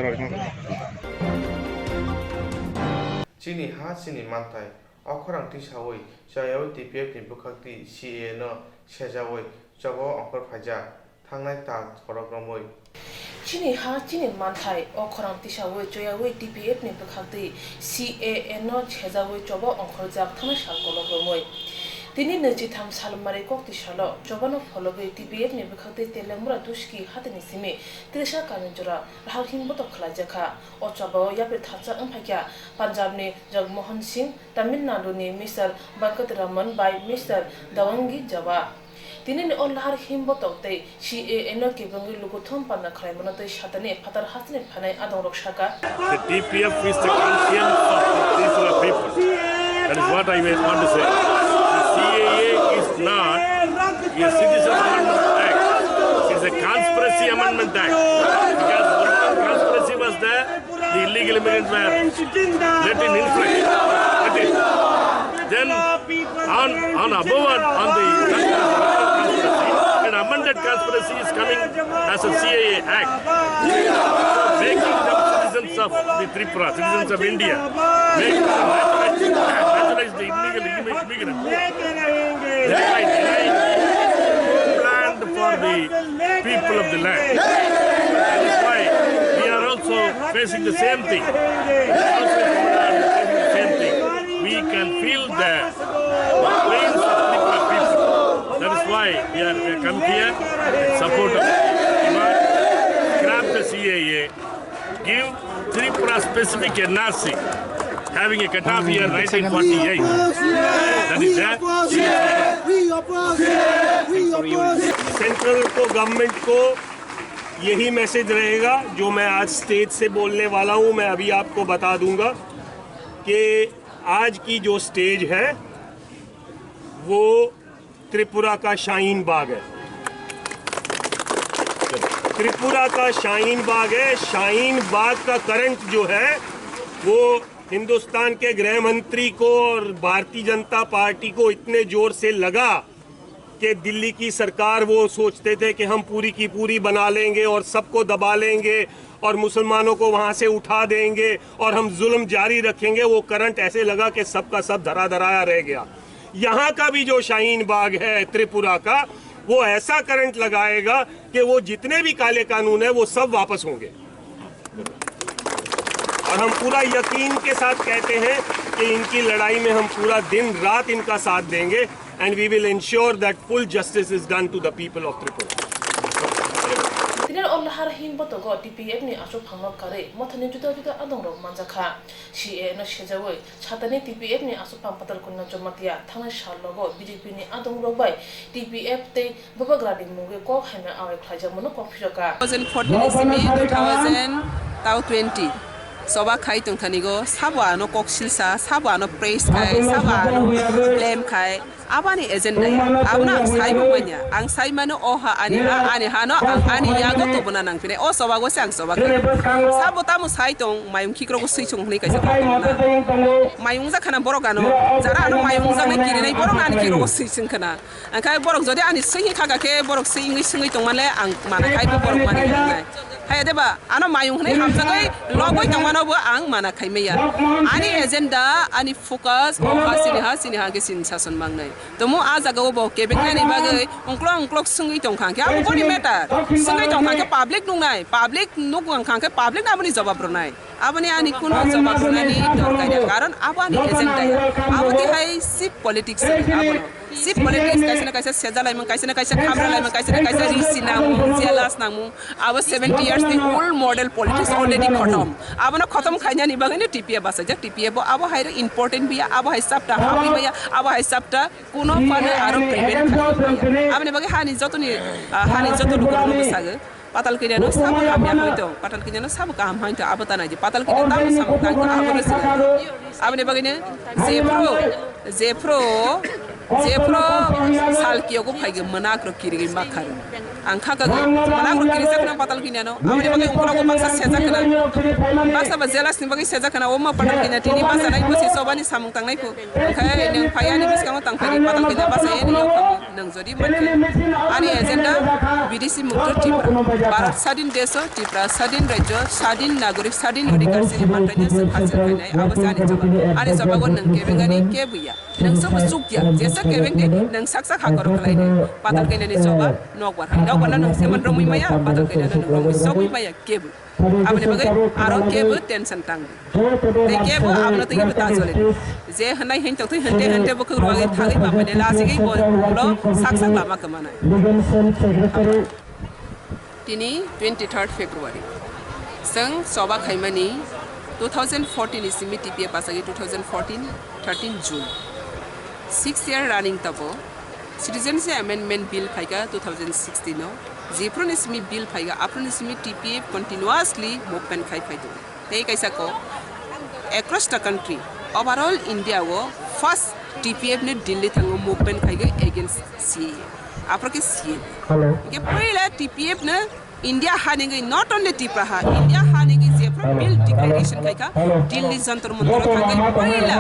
Chini ha, chini manthai, o khorang tisaui, choyaui T P F ni bwkhak twi C A A no sejaui choba ongkhor phaijak. Thangnai tal khorok romwi. Chini ha, chini manthai, o khorang tisaui, choyaui T P F ni bwkhaktwi C A A no sejaui choba ongkhorjak thangnai sal kolok romwi. Tini nwichitham sal mari koktwi salo chobano phologwi T P F ni bwkhaktwi Telemura Duski hatini simi Trisa Kaminjora rahal himbotok khlaijakha. O chobao yapri thansa wngphaikha Punjabni Jagmohan Singh, Tamil Naduni Mister Venkataraman bai Mister Dawangi Jaba. Tinini o lahar himbotok tei C A A no kebengwi lukuthum panna khlaimano tei satani phatar hasteni phainai adongrok saka. The T P F is the conscience of the Tripura people. That is what I want to say. The C A A is not a Citizens Amendment Act. It's a Conspiracy Amendment Act. Because original conspiracy was there, the illegal immigrants were let in influx. Let in. Then on, on above and on the conspiracy, an amended conspiracy is coming as a C A A act. So making them citizens of the Tripura, citizens of India, making them naturalized, naturalized the illegal immi-, immigrants. That I deny planned for the people of the land. That is why we are also facing the same thing. We are also facing the same thing. We can feel the pains of Tripura people. That is why we are, we come here in support of demand, scrap the C A A, give Tripura specific N R C. Having a cutoff here, right in forty-eight. That is there. Central को, गवर्नमेंट को यही मैसेज रहेगा जो मैं आज स्टेज से बोलने वाला हूं। मैं अभी आपको बता दूंगा कि आज की जो स्टेज है, वो त्रिपुरा का शाहीन बाग है। त्रिपुरा का शाहीन बाग है। शाहीन बाग का करंट जो है, वो हिंदुस्तान के गृह मंत्री को और भारतीय जनता पार्टी को इतने जोर से लगा कि दिल्ली की सरकार, वो सोचते थे कि हम पूरी की पूरी बना लेंगे और सबको दबा लेंगे और मुसलमानों को वहां से उठा देंगे और हम जुल्म जारी रखेंगे। वो करंट ऐसे लगा कि सबका सब धरा धराया रह गया। यहाँ का भी जो शाहीन बाग है त्रिपुरा का, वो ऐसा करंट लगाएगा कि वो जितने भी काले कानून है, वो सब वापस होंगे। और हम पूरा यकीन के साथ कहते हैं कि इनकी लड़ाई में हम पूरा दिन रात इनका साथ देंगे, and we will ensure that full justice is done to the people of Tripura. Tini o lahar him botogo T P F ni aswk phangno karwi mothani juda juda adongrok manjakha. C A A no sejawi satani T P F ni aswk phang Patal Kanya Jamatia thangnai sal logo B J P ni adongrok bai T P F tei Bubagrani mungwi kok hamya awai khlaijakmano kok phirokha. Two thousand fourteen ni simi two thousand twenty. Soba khai tongthanigo, sabo ano kok silsa, sabo ano praise khai, sabo ano blame khai. Abani agenda ya. Abono ang sai bo manya. Ang sai mano o ha ani ha, ani ha no ang ani yago tobona nang phinai. O soba go se ang soba khai. Sabo tamo sai tong, mayung khikro go sui song hwnwi kaisa. Mayung jak khana borok ano. Jara ano mayung jak nai kirinai borok ani khikro go sui song khana. Angkhe borok jodi ani swi kha khe borok swi wngwi swngwi tongmale ang mana khai bo borok mani wngnai. Hai de ba ano mayung hwnwi hamjagwi logwi tongmano bo ang mana khai maya. Ani agenda, ani focus o ha sini ha sini ha khe sini sason mangnai. Tomo a jaga o bo kebeng nani bagwi ungklok ungklok swngwi tongkha khe abo boni matter. Swngwi tongkha khe public nungnai, public nuk wngkha khe public aboni jawab rwnai. Aboni ani kuno jawab rwnani dorkar ya, karon abo ani agenda ya. Abo tihai sip politics ya, abono. Sip politics kaisa na kaisa sejalaimung, kaisa na kaisa khamralaimung, kaisa na kaisa risi nangmung, jealous nangmung. Abo seventy years ni old model politics already khotom. Abono khotom khainani bagwi no T P F bwsajak, T P F bo abo hai important biya, abo hai sapta hamwi baya, abo hai sapta kuno phano aro prevent khainani bagwi. Aboni bagwi hani jotoni, ah, hani joto lukurokno bwsago. Patal Kanya no sabo kaham ya hoi tong, Patal Kanya no sabo kaham hoi tong, abo ta nai di, Patal Kanya tamo samung tang tong, abo no sila. Aboni bagwi no jephru, jephru, jephru sal kiyogo phai ge mwnakro kirigwi makhar. Ang kha kagwi mwnakro kirijak na Patal Kanya no, aboni bagwi ungkora bo baksa sejak na, baksa ba jealous ni bagwi sejak na, o ma Patal Kanya tini basa nai bo se sobani samung tang nai phu. Khe nwng phai ani bwskango tang phai di, Patal Kanya basa ani yok tamo. Nwng jodi mankhe ani agenda bidesi mukto Tripura, Bharat sadin deso, Tripura sadin rajyo, sadin nagorik, sadin odhikar sini manthanya se hasil khainai, abo se ani jawab. Ani jawago nwng kebeng ani kebuya. Nwng sobo chukya, jesa kebeng de nwng saksa hakoro khlainai. Patal Kanya ni jawab nokbar. Nokbar na nwng seman romwi maya, Patal Kanya no nwng romwi sogwi maya kebu. Aboni bagwi aro kebo tension tang. Tei kebo abono twi bo ta jole. Je hwnai hin tokthwi hwnte hwnte bo kwrwngwi thagwi mamani lachigwi bo ulo sak sak lama kwmanai. Tini twenty-third February. Chwng choba khaimani two thousand fourteen ni simi T P F bachagwi two thousand fourteen thirteen June. Six year running tabo. Citizenship Amendment Bill phaikha two thousand sixteen o, jephru ni simi bill phaikha, aphru ni simi T P F continuously movement khai phai tongo. Tei kaisa kok, across the country, overall India o first T P F ni Delhi thango movement khaikha against C A A. Aphru khe C A A. Hello. Hingkhe puila T P F no India hanigwi, not only Tripura ha, India hanigwi jephru bill declaration khaikha, Delhi Jantar Mantar o thangwi puila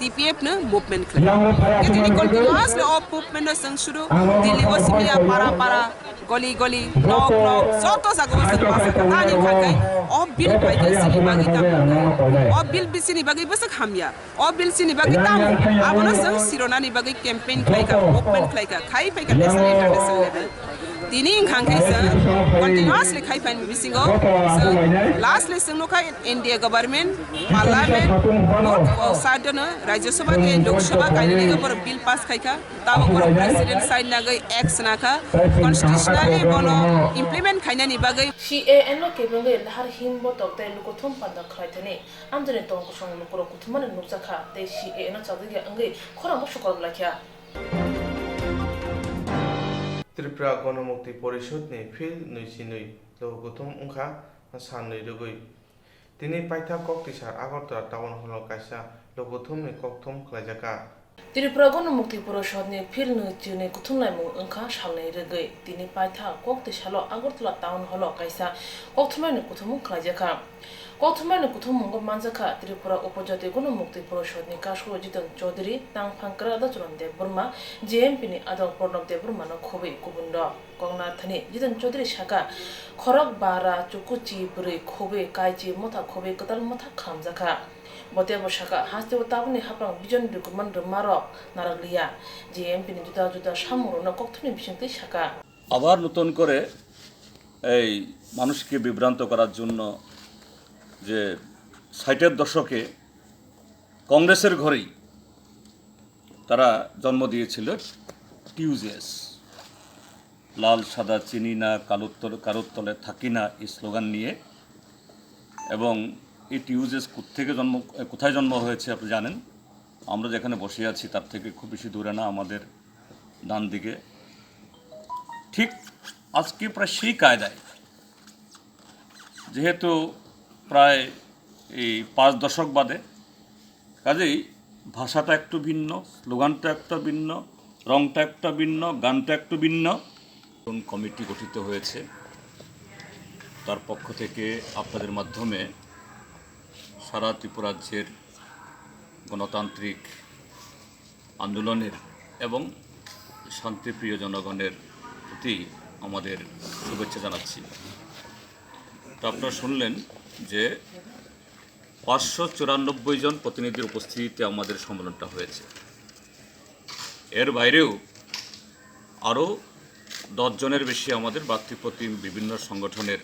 T P F no movement khlai. Khe tini continuously o movement no chwng suru Delhi o simi ya para para, goli goli, nok nok, joto jaga o chwng basa kha. Ani kha khai o bill phaikha chini bagwi tamo. O bill bisini bagwi bwswk hamya. O bill chini bagwi tamo, abono chwng sironani bagwi campaign khlaikha, movement khlaikha, khai phaikha national international level. Tini wngkha khe chwng continuously khai phaini bisingo chwng lastly chwng nukha India government, parliament, both o side no Rajya Sabha tei Lok Sabha kainwi borok bill pass khaikha. Tabuk borok president side nagwi act swnakha, constitutionally bono implement khainani bagwi. C A A no kebengwi lahar himbo tok tei lukuthum panda khlai thani amjani tong kosong lukurok kuthumani nukjakha tei C A A no chajagya wngwi khorang bo sukorok laikha. Tripura Gonomukti Porishod ni field nui chi nui logo kuthum wngkha sal nui rwgwi. Tini paithak kok tisa Agartala Town Hall o kaisa logo kuthum ni kokthum khlaijakha. Tripura Gonomukti Porishod ni field nui chi nui kuthum laimung wngkha sal nui rwgwi. Tini paithak kok tisa lo Agartala Town Hall o kaisa kokthumnai ni kuthumung khlaijakha. Kokthumnai ni kuthummungo manjakha Tripura Upojati Gonomukti Porishod ni kasku Jitan Chaudhary, tangphang kwrak Adhacharan Debbarma, J M P ni adong Pranab Debbarma no khobwi kubun rok. Koknathani Jitan Chaudhary saka, khorok bara chuku chi bwrwi khobwi kaichi motha khobwi kwtal motha khamjakha. Bo teibo saka, hasteo tabukni hapang bijon rikuman rwmarok narwkliya. J M P ni juda juda samungrokno kokthumni bisingtwi saka. আবার নতুন করে এই মানুষকে বিভ্রান্ত করার জন্য যে ষাটের দশকে কংগ্রেসের ঘরেই তারা জন্ম দিয়েছিল টিউজেস, লাল সাদা চিনি না, কালোর তলে, কারোর তলে থাকি না, এই স্লোগান নিয়ে। এবং এই টিউজেস কোত্থেকে জন্ম, কোথায় জন্ম হয়েছে আপনি জানেন? আমরা যেখানে বসে আছি তার থেকে খুব বেশি দূরে না, আমাদের ডান দিকে। ঠিক আজকে প্রায় সেই কায়দায়, যেহেতু প্রায় এই পাঁচ দশক বাদে, কাজেই ভাষাটা একটু ভিন্ন, স্লোগানটা একটা ভিন্ন, রংটা একটা ভিন্ন, গানটা একটু ভিন্ন। নতুন কমিটি গঠিত হয়েছে, তার পক্ষ থেকে আপনাদের মাধ্যমে সারা ত্রিপুরাজ্যের গণতান্ত্রিক আন্দোলনের এবং শান্তিপ্রিয় জনগণের প্রতি আমাদের শুভেচ্ছা জানাচ্ছি। তো আপনারা শুনলেন যে পাঁচশো চুরানব্বই জন প্রতিনিধির উপস্থিতিতে আমাদের সম্মেলনটা হয়েছে। এর বাইরেও আরও দশ জনের বেশি আমাদের ব্যক্তি প্রতি-, বিভিন্ন সংগঠনের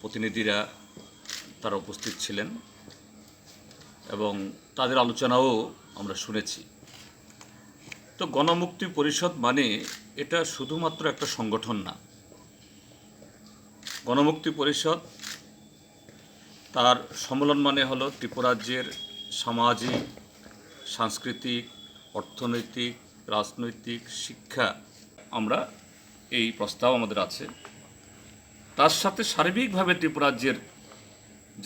প্রতিনিধিরা তারা উপস্থিত ছিলেন এবং তাদের আলোচনাও আমরা শুনেছি। তো গণমুক্তি পরিষদ মানে এটা শুধুমাত্র একটা সংগঠন না। গণমুক্তি পরিষদ, তার সম্মেলন মানে হলো ত্রিপুরাজ্যের সামাজিক, সাংস্কৃতিক, অর্থনৈতিক, রাজনৈতিক, শিক্ষা। আমরা এই প্রস্তাব আমাদের আছে। তার সাথে সার্বিকভাবে ত্রিপুরাজ্যের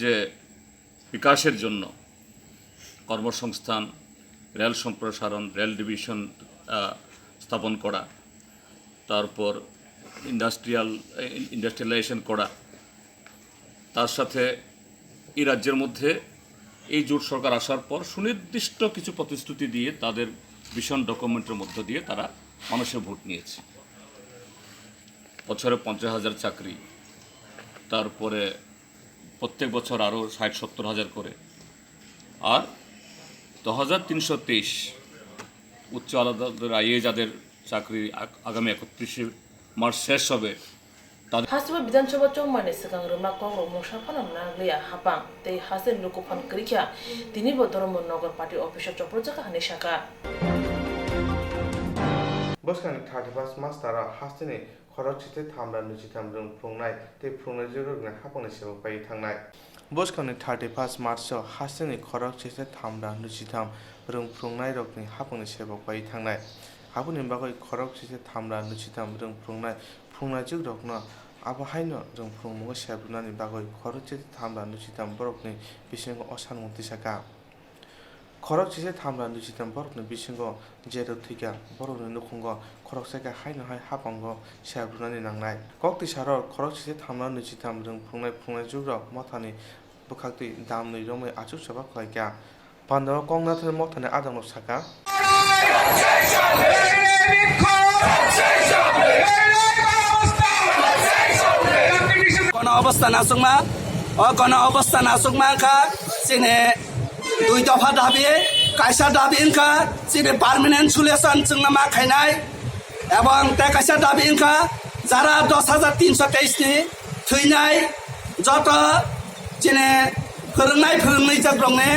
যে বিকাশের জন্য কর্মসংস্থান, রেল সম্প্রসারণ, রেল ডিভিশন, আহ, স্থাপন করা, তারপর ইন্ডাস্ট্রিয়াল, ইন্ডাস্ট্রিয়ালাইজেশন করা, তার সাথে এই রাজ্যের মধ্যে এই জোট সরকার আসার পর সুনির্দিষ্ট কিছু প্রতিশ্রুতি দিয়ে তাদের ভিশন ডকুমেন্টের মধ্য দিয়ে তারা মানুষের ভোট নিয়েছে। বছরে পঞ্চাশ হাজার চাকরি, তারপরে প্রত্যেক বছর আরও ষাট সত্তর হাজার করে। আর দশ হাজার তিনশো তেইশ উচ্চ আদালতের আইএ যাদের চাকরি আগ-, আগামী একত্রিশে মার্চ শেষ হবে, তাদের Hasteo Bidhan Sabha chongmani swkang rwma kokrok mungsa phano nangliya hapang tei hasteni luku phan kwrwikha, tinibo Dharmanagar party office-o chopropjak hinwi sakha. Bwskangni thirty-first March tara hasteni khorok chithai thamra nuchitham rwng phrwngnai tei phrwngnai jwrwkni haphangni sebok paiwi thangnai. Bwskangni thirty-first March-o hasteni khorok chithai thamra nuchitham rwng phrwngnairokni haphangni sebok paiwi thangnai. Aboni bagwi khorok chithai thamra nuchitham rwng phrwngnai phrwngnai jwrwkno abo haino rwng phrwngmungo sebrwnani bagwi khorok chithai thamra nuchitham borokni bisingo o sanmung tisakha. Khorok chithai thamra nuchitham borokni bisingo je rwk thwikha, borokni nukhungo khoroksa khe haino hai haphango sebrwnani nangnai. Kok tisarok khorok chithai thamra nuchitham rwng phrwngnai phrwngnai jwrwk mothani bwkhaktwi damnwi romwi achuk choba khlaikha. Pandao Koknathani mothani adongno sakha. Kono obostha nasukma, o kono obostha nasukma wngkha chini dui dopha dabi, kaisa dabi wngkha chini permanent solution chwngno ma khainai. Ebong tei kaisa dabi wngkha, jara dos hajar tinso teis ni thwinai joto chini phwrwngnai phwrwngwi jakrokni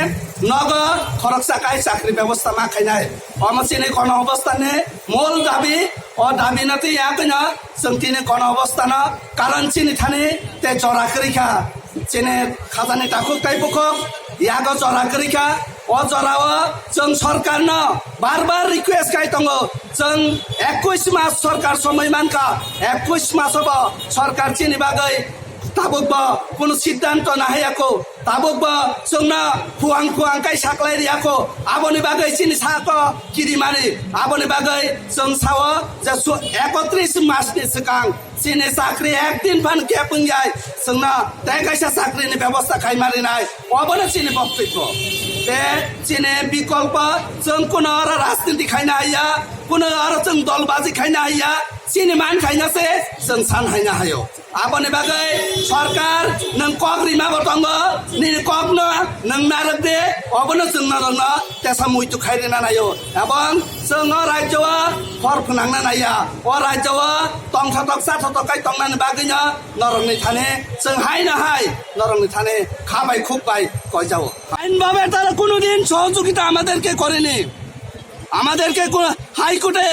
nogo khoroksa kai chakri bebosta ma khainai. Omo chini gono obostani mol dabi, o dabino twi yakoino chwng tini gono obostano karon chini thani tei jora kwrwi kha. Chini khajani takhuk tei bukhuk yago jora kwrwi kha. O jorao chwng sorkarno bar bar request khai tongo, chwng ekush mas sorkar somoi mankha, ekush masobo sorkar chini bagwi tabukbo kunu siddhanto nahayako, tabukbo chwngno phuang phuang kai saklai riyako, aboni bagwi chini sako kirimani, aboni bagwi chwng sao je su-, ekotris masni swkang chini chakri ekdin phan gap wngyai, chwngno tei kaisa chakrini bebosta khaima rinai, obono chini boktwibbo. Tei chini bikolpo, chwng kuno oro rajniti khaina haiya, kuno oro chwng dolbaji khaina haiya, chini man khaina se chwng san haina haio. Aboni bagwi sorkar nwng kok rima bo tongo, nini kokno nwng narwk de, obono chwng norokno tesa muitu khai rina naio. Ebong chwng o rajyo o hor phwnangna naiya, o rajyo o tongthotok chathotok kai tongnani bagwino norokni thani chwng hai no hai norokni thani kha bai khuk bai koijao. আইনভাবে তারা কোনোদিন সহযোগিতা আমাদেরকে করেনি। আমাদেরকে কো-, হাইকোর্টে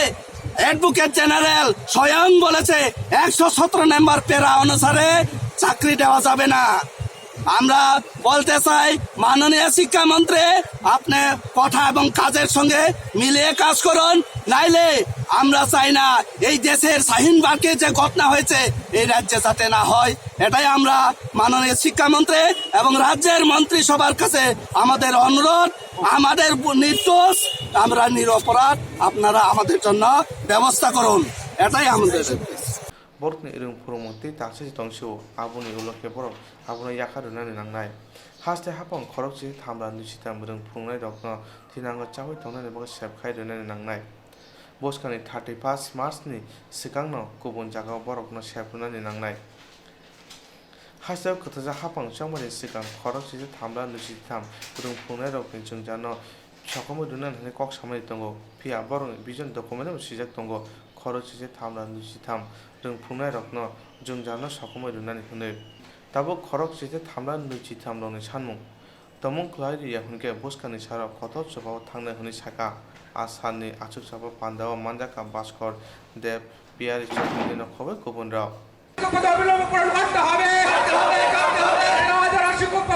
advocate general স্বয়ং বলেছে একশো সতেরো নম্বর প্যারা অনুসারে চাকরি দেওয়া যাবে না। আমরা বলতে চাই, মাননীয় শিক্ষামন্ত্রী, আপনি কথা এবং কাজের সঙ্গে মিলিয়ে কাজ করুন, নাইলে আমরা চাই না এই দেশের শাহিনবাগে যে ঘটনা হয়েছে এই রাজ্যে যাতে না হয়। এটাই আমরা মাননীয় শিক্ষামন্ত্রী এবং রাজ্যের মন্ত্রিসভার কাছে আমাদের অনুরোধ, আমাদের নির্দোষ, আমরা নিরপরাধ, আপনারা আমাদের জন্য ব্যবস্থা করুন, এটাই আমাদের request. Borokni rwng phwrwngmung tei taksai se tong sio, aboni ulo khe borok abono yakha rwnani nangnai. Haste hapang khorokse thamra nwi sitham rwng phwrwngnairokno thinango chaui tongnani bagwi sep khai rwnani nangnai. Bwskangni thirty first March ni swkangno kubun jagao borokno sep rwnani nangnai. Hasteo kwthajak hapang chongmani swkang khorokse thamra nwi sitham rwng phwrwngnairokni jwngjano sokomwi rwnani hwnwi kok samani tongo, phiya borokni vision document-o swijak tongo, khorokse thamra nwi sitham rwng phwrwngnairokno jwngjano sokomwi rwnani hwnwi. Tabuk khorokse thamra nwi sitham rokni sanmung tomung khlai rwya hwnkhe bwskangni sarok kotor chubao thangnai hwnwi sakha. A salni achukchaba pandao manjakha Bhaskor Deb, Piyari Chowdhury no khoboi kubunrok. অবিলম্বে পূরণ করতে হবে। তেরো হাজার আশি কোটি।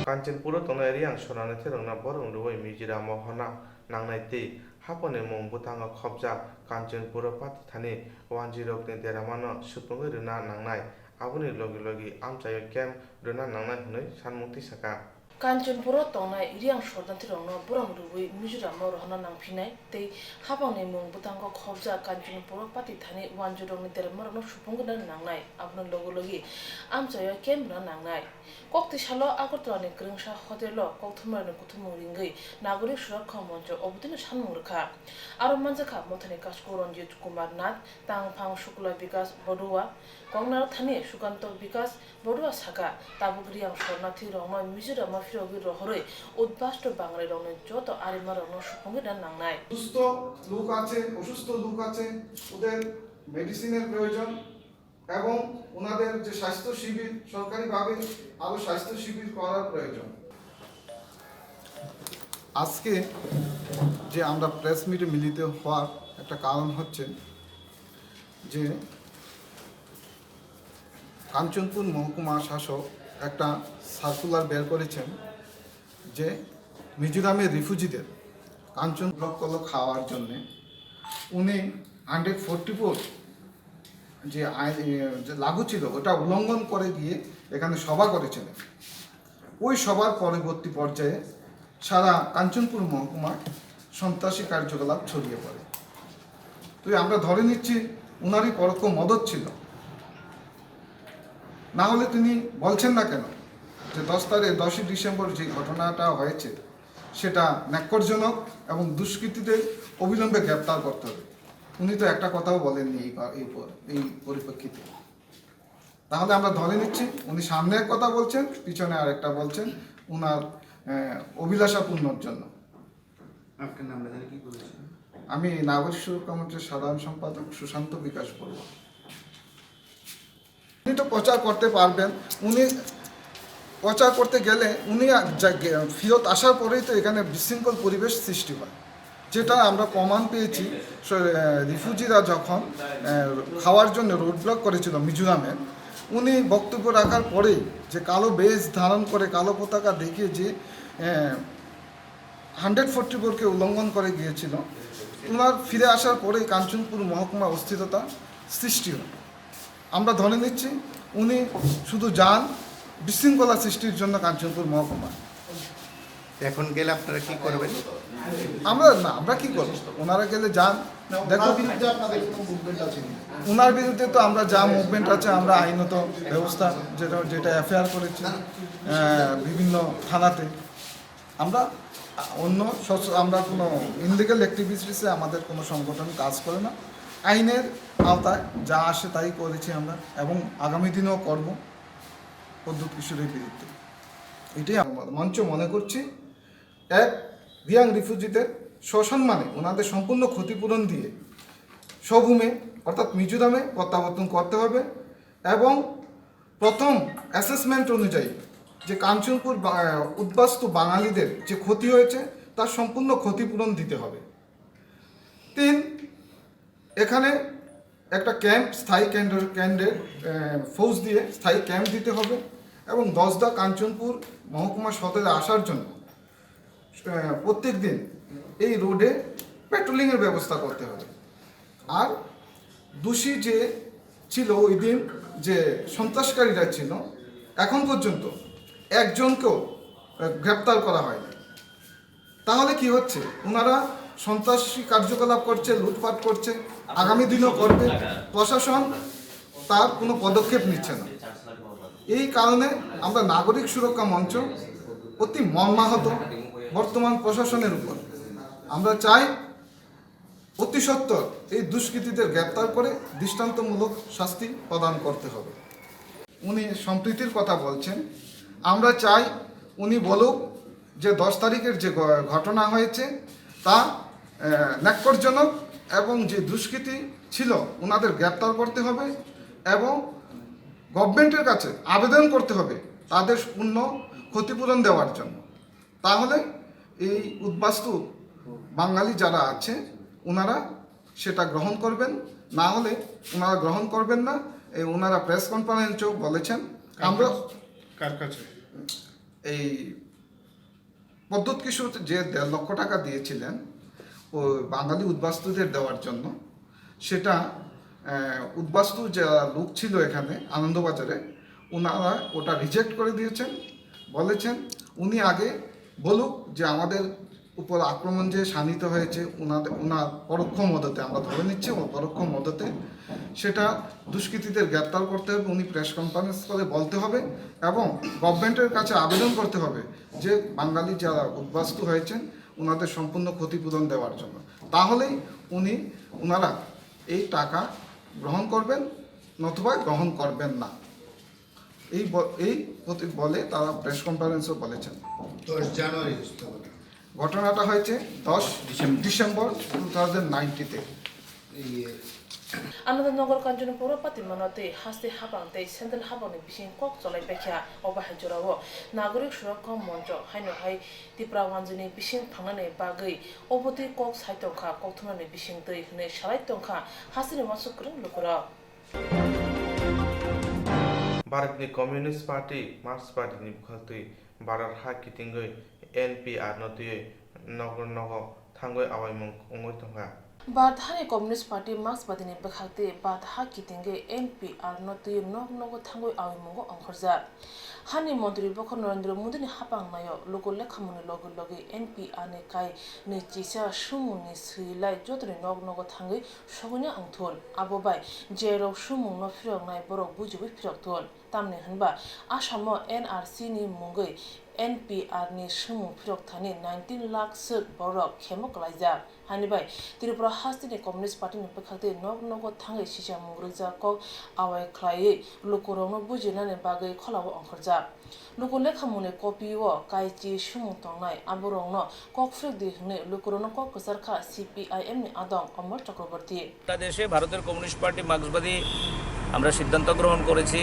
Kanchanpuro tongnai Riyang Sornathirokno borok rwui Mizoram o honna nangnai tei haponi mung bwthango khobjak Kanchanpuro party thani wanjwirokni deramano supungwi rwna nangnai, aboni logi logi amchaio camp rwna nangnai hwnwi sanmung twi sakha. Kanchanpuro tongnai Riyang Sornathirokno borom rwui Mizoramo rohorna nangphinai tei hapangni mung bwthango khobjak Kanchanpuro party thani wanjwirokni deramarokno supungwi rwna nangnai, abono logi logi amchaio camp rwna nangnai. Koktwi salo Agartalani kwrwngsa hotelo kokthumrokni kuthumung ringwi Nagorik Surakha Moncho obotino sanmung rwkha. Aro manjakha Mothani Kasko Ranjit Kumar Nath, Tangphang Shukla Bikas Baruah, Koknarathani Sukanto Bikas Baruah sakha, tabuk Riyang Sornathirokno Mizoramo phirogwi rohorwi udbasto Banglairokni joto arimarokno supungwi rwna nangnai. সুস্থ লোক আছে, অসুস্থ লোক আছে, ওদের মেডিসিনের প্রয়োজন এবং ওনাদের যে স্বাস্থ্য শিবির, সরকারিভাবে আরও স্বাস্থ্য শিবির করার প্রয়োজন। আজকে যে আমরা প্রেস মিটে মিলিত হওয়ার একটা কারণ হচ্ছে যে কাঞ্চনপুর মহকুমা শাসক একটা সার্কুলার বের করেছেন যে মিজোরামের রিফিউজিদের কাঞ্চন ব্লক কল খাওয়ার জন্যে উনি হান্ড্রেড ফোরটি ফোর যে আইন, এ, যে লাগু ছিল, ওটা উল্লঙ্ঘন করে দিয়ে এখানে সভা করেছিলেন। ওই সভার পরবর্তী পর্যায়ে সারা কাঞ্চনপুর মহকুমায় সন্ত্রাসী কার্যকলাপ ছড়িয়ে পড়ে। তো আমরা ধরে নিচ্ছি ওনারই পরোক্ষ মদত ছিল, না হলে তিনি বলছেন না কেন যে দশ তারিখ, দশই ডিসেম্বর যে ঘটনাটা হয়েছে সেটা ন্যাক্কারজনক এবং দুষ্কৃতীদের অবিলম্বে গ্রেপ্তার করতে হবে। উনি তো একটা কথাও বলেননি এই পা-, এই পর-, এই পরিপ্রেক্ষিতে। তাহলে আমরা ধরে নিচ্ছি উনি সামনে এক কথা বলছেন, পিছনে আরেকটা বলছেন, ওনার, আহ, অভিলাষা পূর্ণর জন্য। আপনার নামটা জানি কি বলেছেন? আমি নাগরিক সুরক্ষা মঞ্চের সাধারণ সম্পাদক সুশান্ত বিকাশ বড়ুয়া। উনি তো প্রচার করতে পারবেন, উনি প্রচার করতে গেলে উনি আ-, যা-, গে-, ফেরত আসার পরেই তো এখানে বিশৃঙ্খল পরিবেশ সৃষ্টি হয়, যেটা আমরা প্রমাণ পেয়েছি। স-, আহ, রিফিউজিরা যখন, আহ, খাওয়ার জন্য রোড ব্লক করেছিল মিজোরামে, উনি বক্তব্য রাখার পরেই যে কালো বেশ ধারণ করে কালো পতাকা দেখিয়ে যে, আহ, হান্ড্রেড ফোরটি ফোরকে উল্লঙ্ঘন করে গিয়েছিল, ওনার ফিরে আসার পরেই কাঞ্চনপুর মহকুমা অস্থিরতা সৃষ্টি হয়। আমরা ধরে নিচ্ছি উনি শুধু যান বিশৃঙ্খলা সৃষ্টির জন্য কাঞ্চনপুর মহকুমা। এখন গেলে আপনারা কি করবেন? আমরা না, আমরা কি করব? ওনারা গেলে যান। দেখো, ওনার বিরুদ্ধে আপনাদের কোনো মুভমেন্ট আছে কিনা? ওনার বিরুদ্ধে তো আমরা যা মুভমেন্ট আছে, আমরা আইনত ব্যবস্থা, যেটা যেটা এফআইআর করেছি আহ, বিভিন্ন থানাতে, আমরা অন্য সস- আমরা কোনো ইনলিগাল অ্যাক্টিভিটিসে আমাদের কোনো সংগঠন কাজ করে না। আইনের আওতায় যা আসে তাই করেছি আমরা, এবং আগামী দিনেও করব প্রদ্যুৎ কিশোরের বিরুদ্ধে। এটাই আমরা মঞ্চ মনে করছি। এক, রিয়াং রিফিউজিদের সসম্মানে ওনাদের সম্পূর্ণ ক্ষতিপূরণ দিয়ে স্বভূমে অর্থাৎ মিজোরামে প্রত্যাবর্তন করতে হবে এবং প্রথম অ্যাসেসমেন্ট অনুযায়ী যে কাঞ্চনপুর বা- উদ্বাস্তু বাঙালিদের যে ক্ষতি হয়েছে, তার সম্পূর্ণ ক্ষতিপূরণ দিতে হবে। তিন, এখানে একটা ক্যাম্প, স্থায়ী কেন্দ্র কেন্দ্রের আহ, ফৌজ দিয়ে স্থায়ী ক্যাম্প দিতে হবে এবং দশদা কাঞ্চনপুর মহকুমা সদরে আসার জন্য আহ, প্রত্যেক দিন এই রোডে প্যাট্রোলিংয়ের ব্যবস্থা করতে হবে। আর দোষী যে ছিল ওই দিন, যে সন্ত্রাসকারীরা ছিল, এখন পর্যন্ত একজনকেও আহ, গ্রেপ্তার করা হয়নি। তাহলে কি হচ্ছে? ওনারা সন্ত্রাসী কার্যকলাপ করছে, লুটপাট করছে, আগামী দিনও করবে। প্রশাসন তার কোনো পদক্ষেপ নিচ্ছে না। এই কারণে আমরা নাগরিক সুরক্ষা মঞ্চ অতি মর্মাহত বর্তমান প্রশাসনের উপর। আমরা চাই অতি সত্বর এই দুষ্কৃতীদের গ্রেপ্তার করে দৃষ্টান্তমূলক শাস্তি প্রদান করতে হবে। উনি সম্প্রীতির কথা বলছেন। আমরা চাই উনি বলুক যে দশ তারিখের যে ঘ- ঘটনা হয়েছে তা আহ, ন্যাক্কারজনক এবং যে দুষ্কৃতী ছিল ওনাদের গ্রেপ্তার করতে হবে এবং গভর্নমেন্টের কাছে আবেদন করতে হবে তাদের পূর্ণ ক্ষতিপূরণ দেওয়ার জন্য। তাহলে এই উদ্বাস্তু বাঙালি যারা আছে ওনারা সেটা গ্রহণ করবেন, না হলে ওনারা গ্রহণ করবেন না। এই ওনারা প্রেস কনফারেন্সেও বলেছেন। আমরা কার কাছে? এই প্রদ্যুৎ কিশোর যে দেড় লক্ষ টাকা দিয়েছিলেন ও বাঙালি উদ্বাস্তুদের দেওয়ার জন্য, সেটা আহ, উদ্বাস্তু যে লোক ছিল এখানে আনন্দবাজারে, ওনারা ওটা রিজেক্ট করে দিয়েছেন। বলেছেন উনি আগে বলুক যে আমাদের উপর আক্রমণ যে শানিত হয়েছে ওনাদের, ওনার পরোক্ষ মদতে, আমরা ধরে নিচ্ছি ও পরোক্ষ মদতে, সেটা দুষ্কৃতীদের গ্রেপ্তার করতে হবে। উনি প্রেস কনফারেন্স করে বলতে হবে এবং গভর্নমেন্টের কাছে আবেদন করতে হবে যে বাঙালি যারা উদ্বাস্তু হয়েছেন ওনাদের সম্পূর্ণ ক্ষতিপূরণ দেওয়ার জন্য। তাহলেই উনি, ওনারা এই টাকা গ্রহণ করবেন নতুবা গ্রহণ করবেন না। এই ব- এই প্রতি- বলে তারা প্রেস কনফারেন্সও বলেছেন। দশ জানুয়ারি হচ্ছে ঘটনা। ঘটনাটা হয়েছে দশ ডিসেম্বর টু থাউজেন্ড নাইনটিতে। ইয়ে Ananda Nagar Kanchanpur o patimano tei haste habang tei central habangni bising kok cholai paikha. O bahai jorao Nagorik Surakha Moncho haino hai Tipra Wanjwini bising thangnani bagwi obo twi kok sai tongkha, kok thumnani bising twi hwnwi salai tongkha hasteni uansuk kwrwng lukurok. Bharatni Communist Party Marxbadini bwkhaktwi Bharat ha kitingwi N P R no twiwi nogo nogo thangwi awaimung wngwi tongkha. Bharat hani Communist Party Marxbadini bwkhaktwi Bharat ha kitingwi N P R no twiwi nog nogo thangwi awaimungo ongkhorjak. Hani montri bokhok Narendra Modini hapang naio luku lekhamungni logi logi N P R ni kai ni chisa sumungni swilai jotoni nog nogo thangwi sogwina wngthun. Abo bai jerok sumungno phiroknai borok bujiwi phirokthun. Tamni hwnba Asamo N R C ni mungwi N P R ni swngmung phirok thani nineteen lakh swk borok khemo kwlaijak. Hani bai Tripura hasteni Communist Party ni bwkhaktwi nok nogo thangwi sichamung rwjak kok awai khlaiwi lukurokno bujinani bagwi kholao ongkhorjak. Luku lekhamungni copy o kaichi swngmung tongnai, aborokno kok phirikdi hwnwi lukurokno kok kwchar kha C P I M ni adong Omol Chakraborty. গোটা দেশে ভারতের communist party মার্ক্সবাদী আমরা সিদ্ধান্ত গ্রহণ করেছি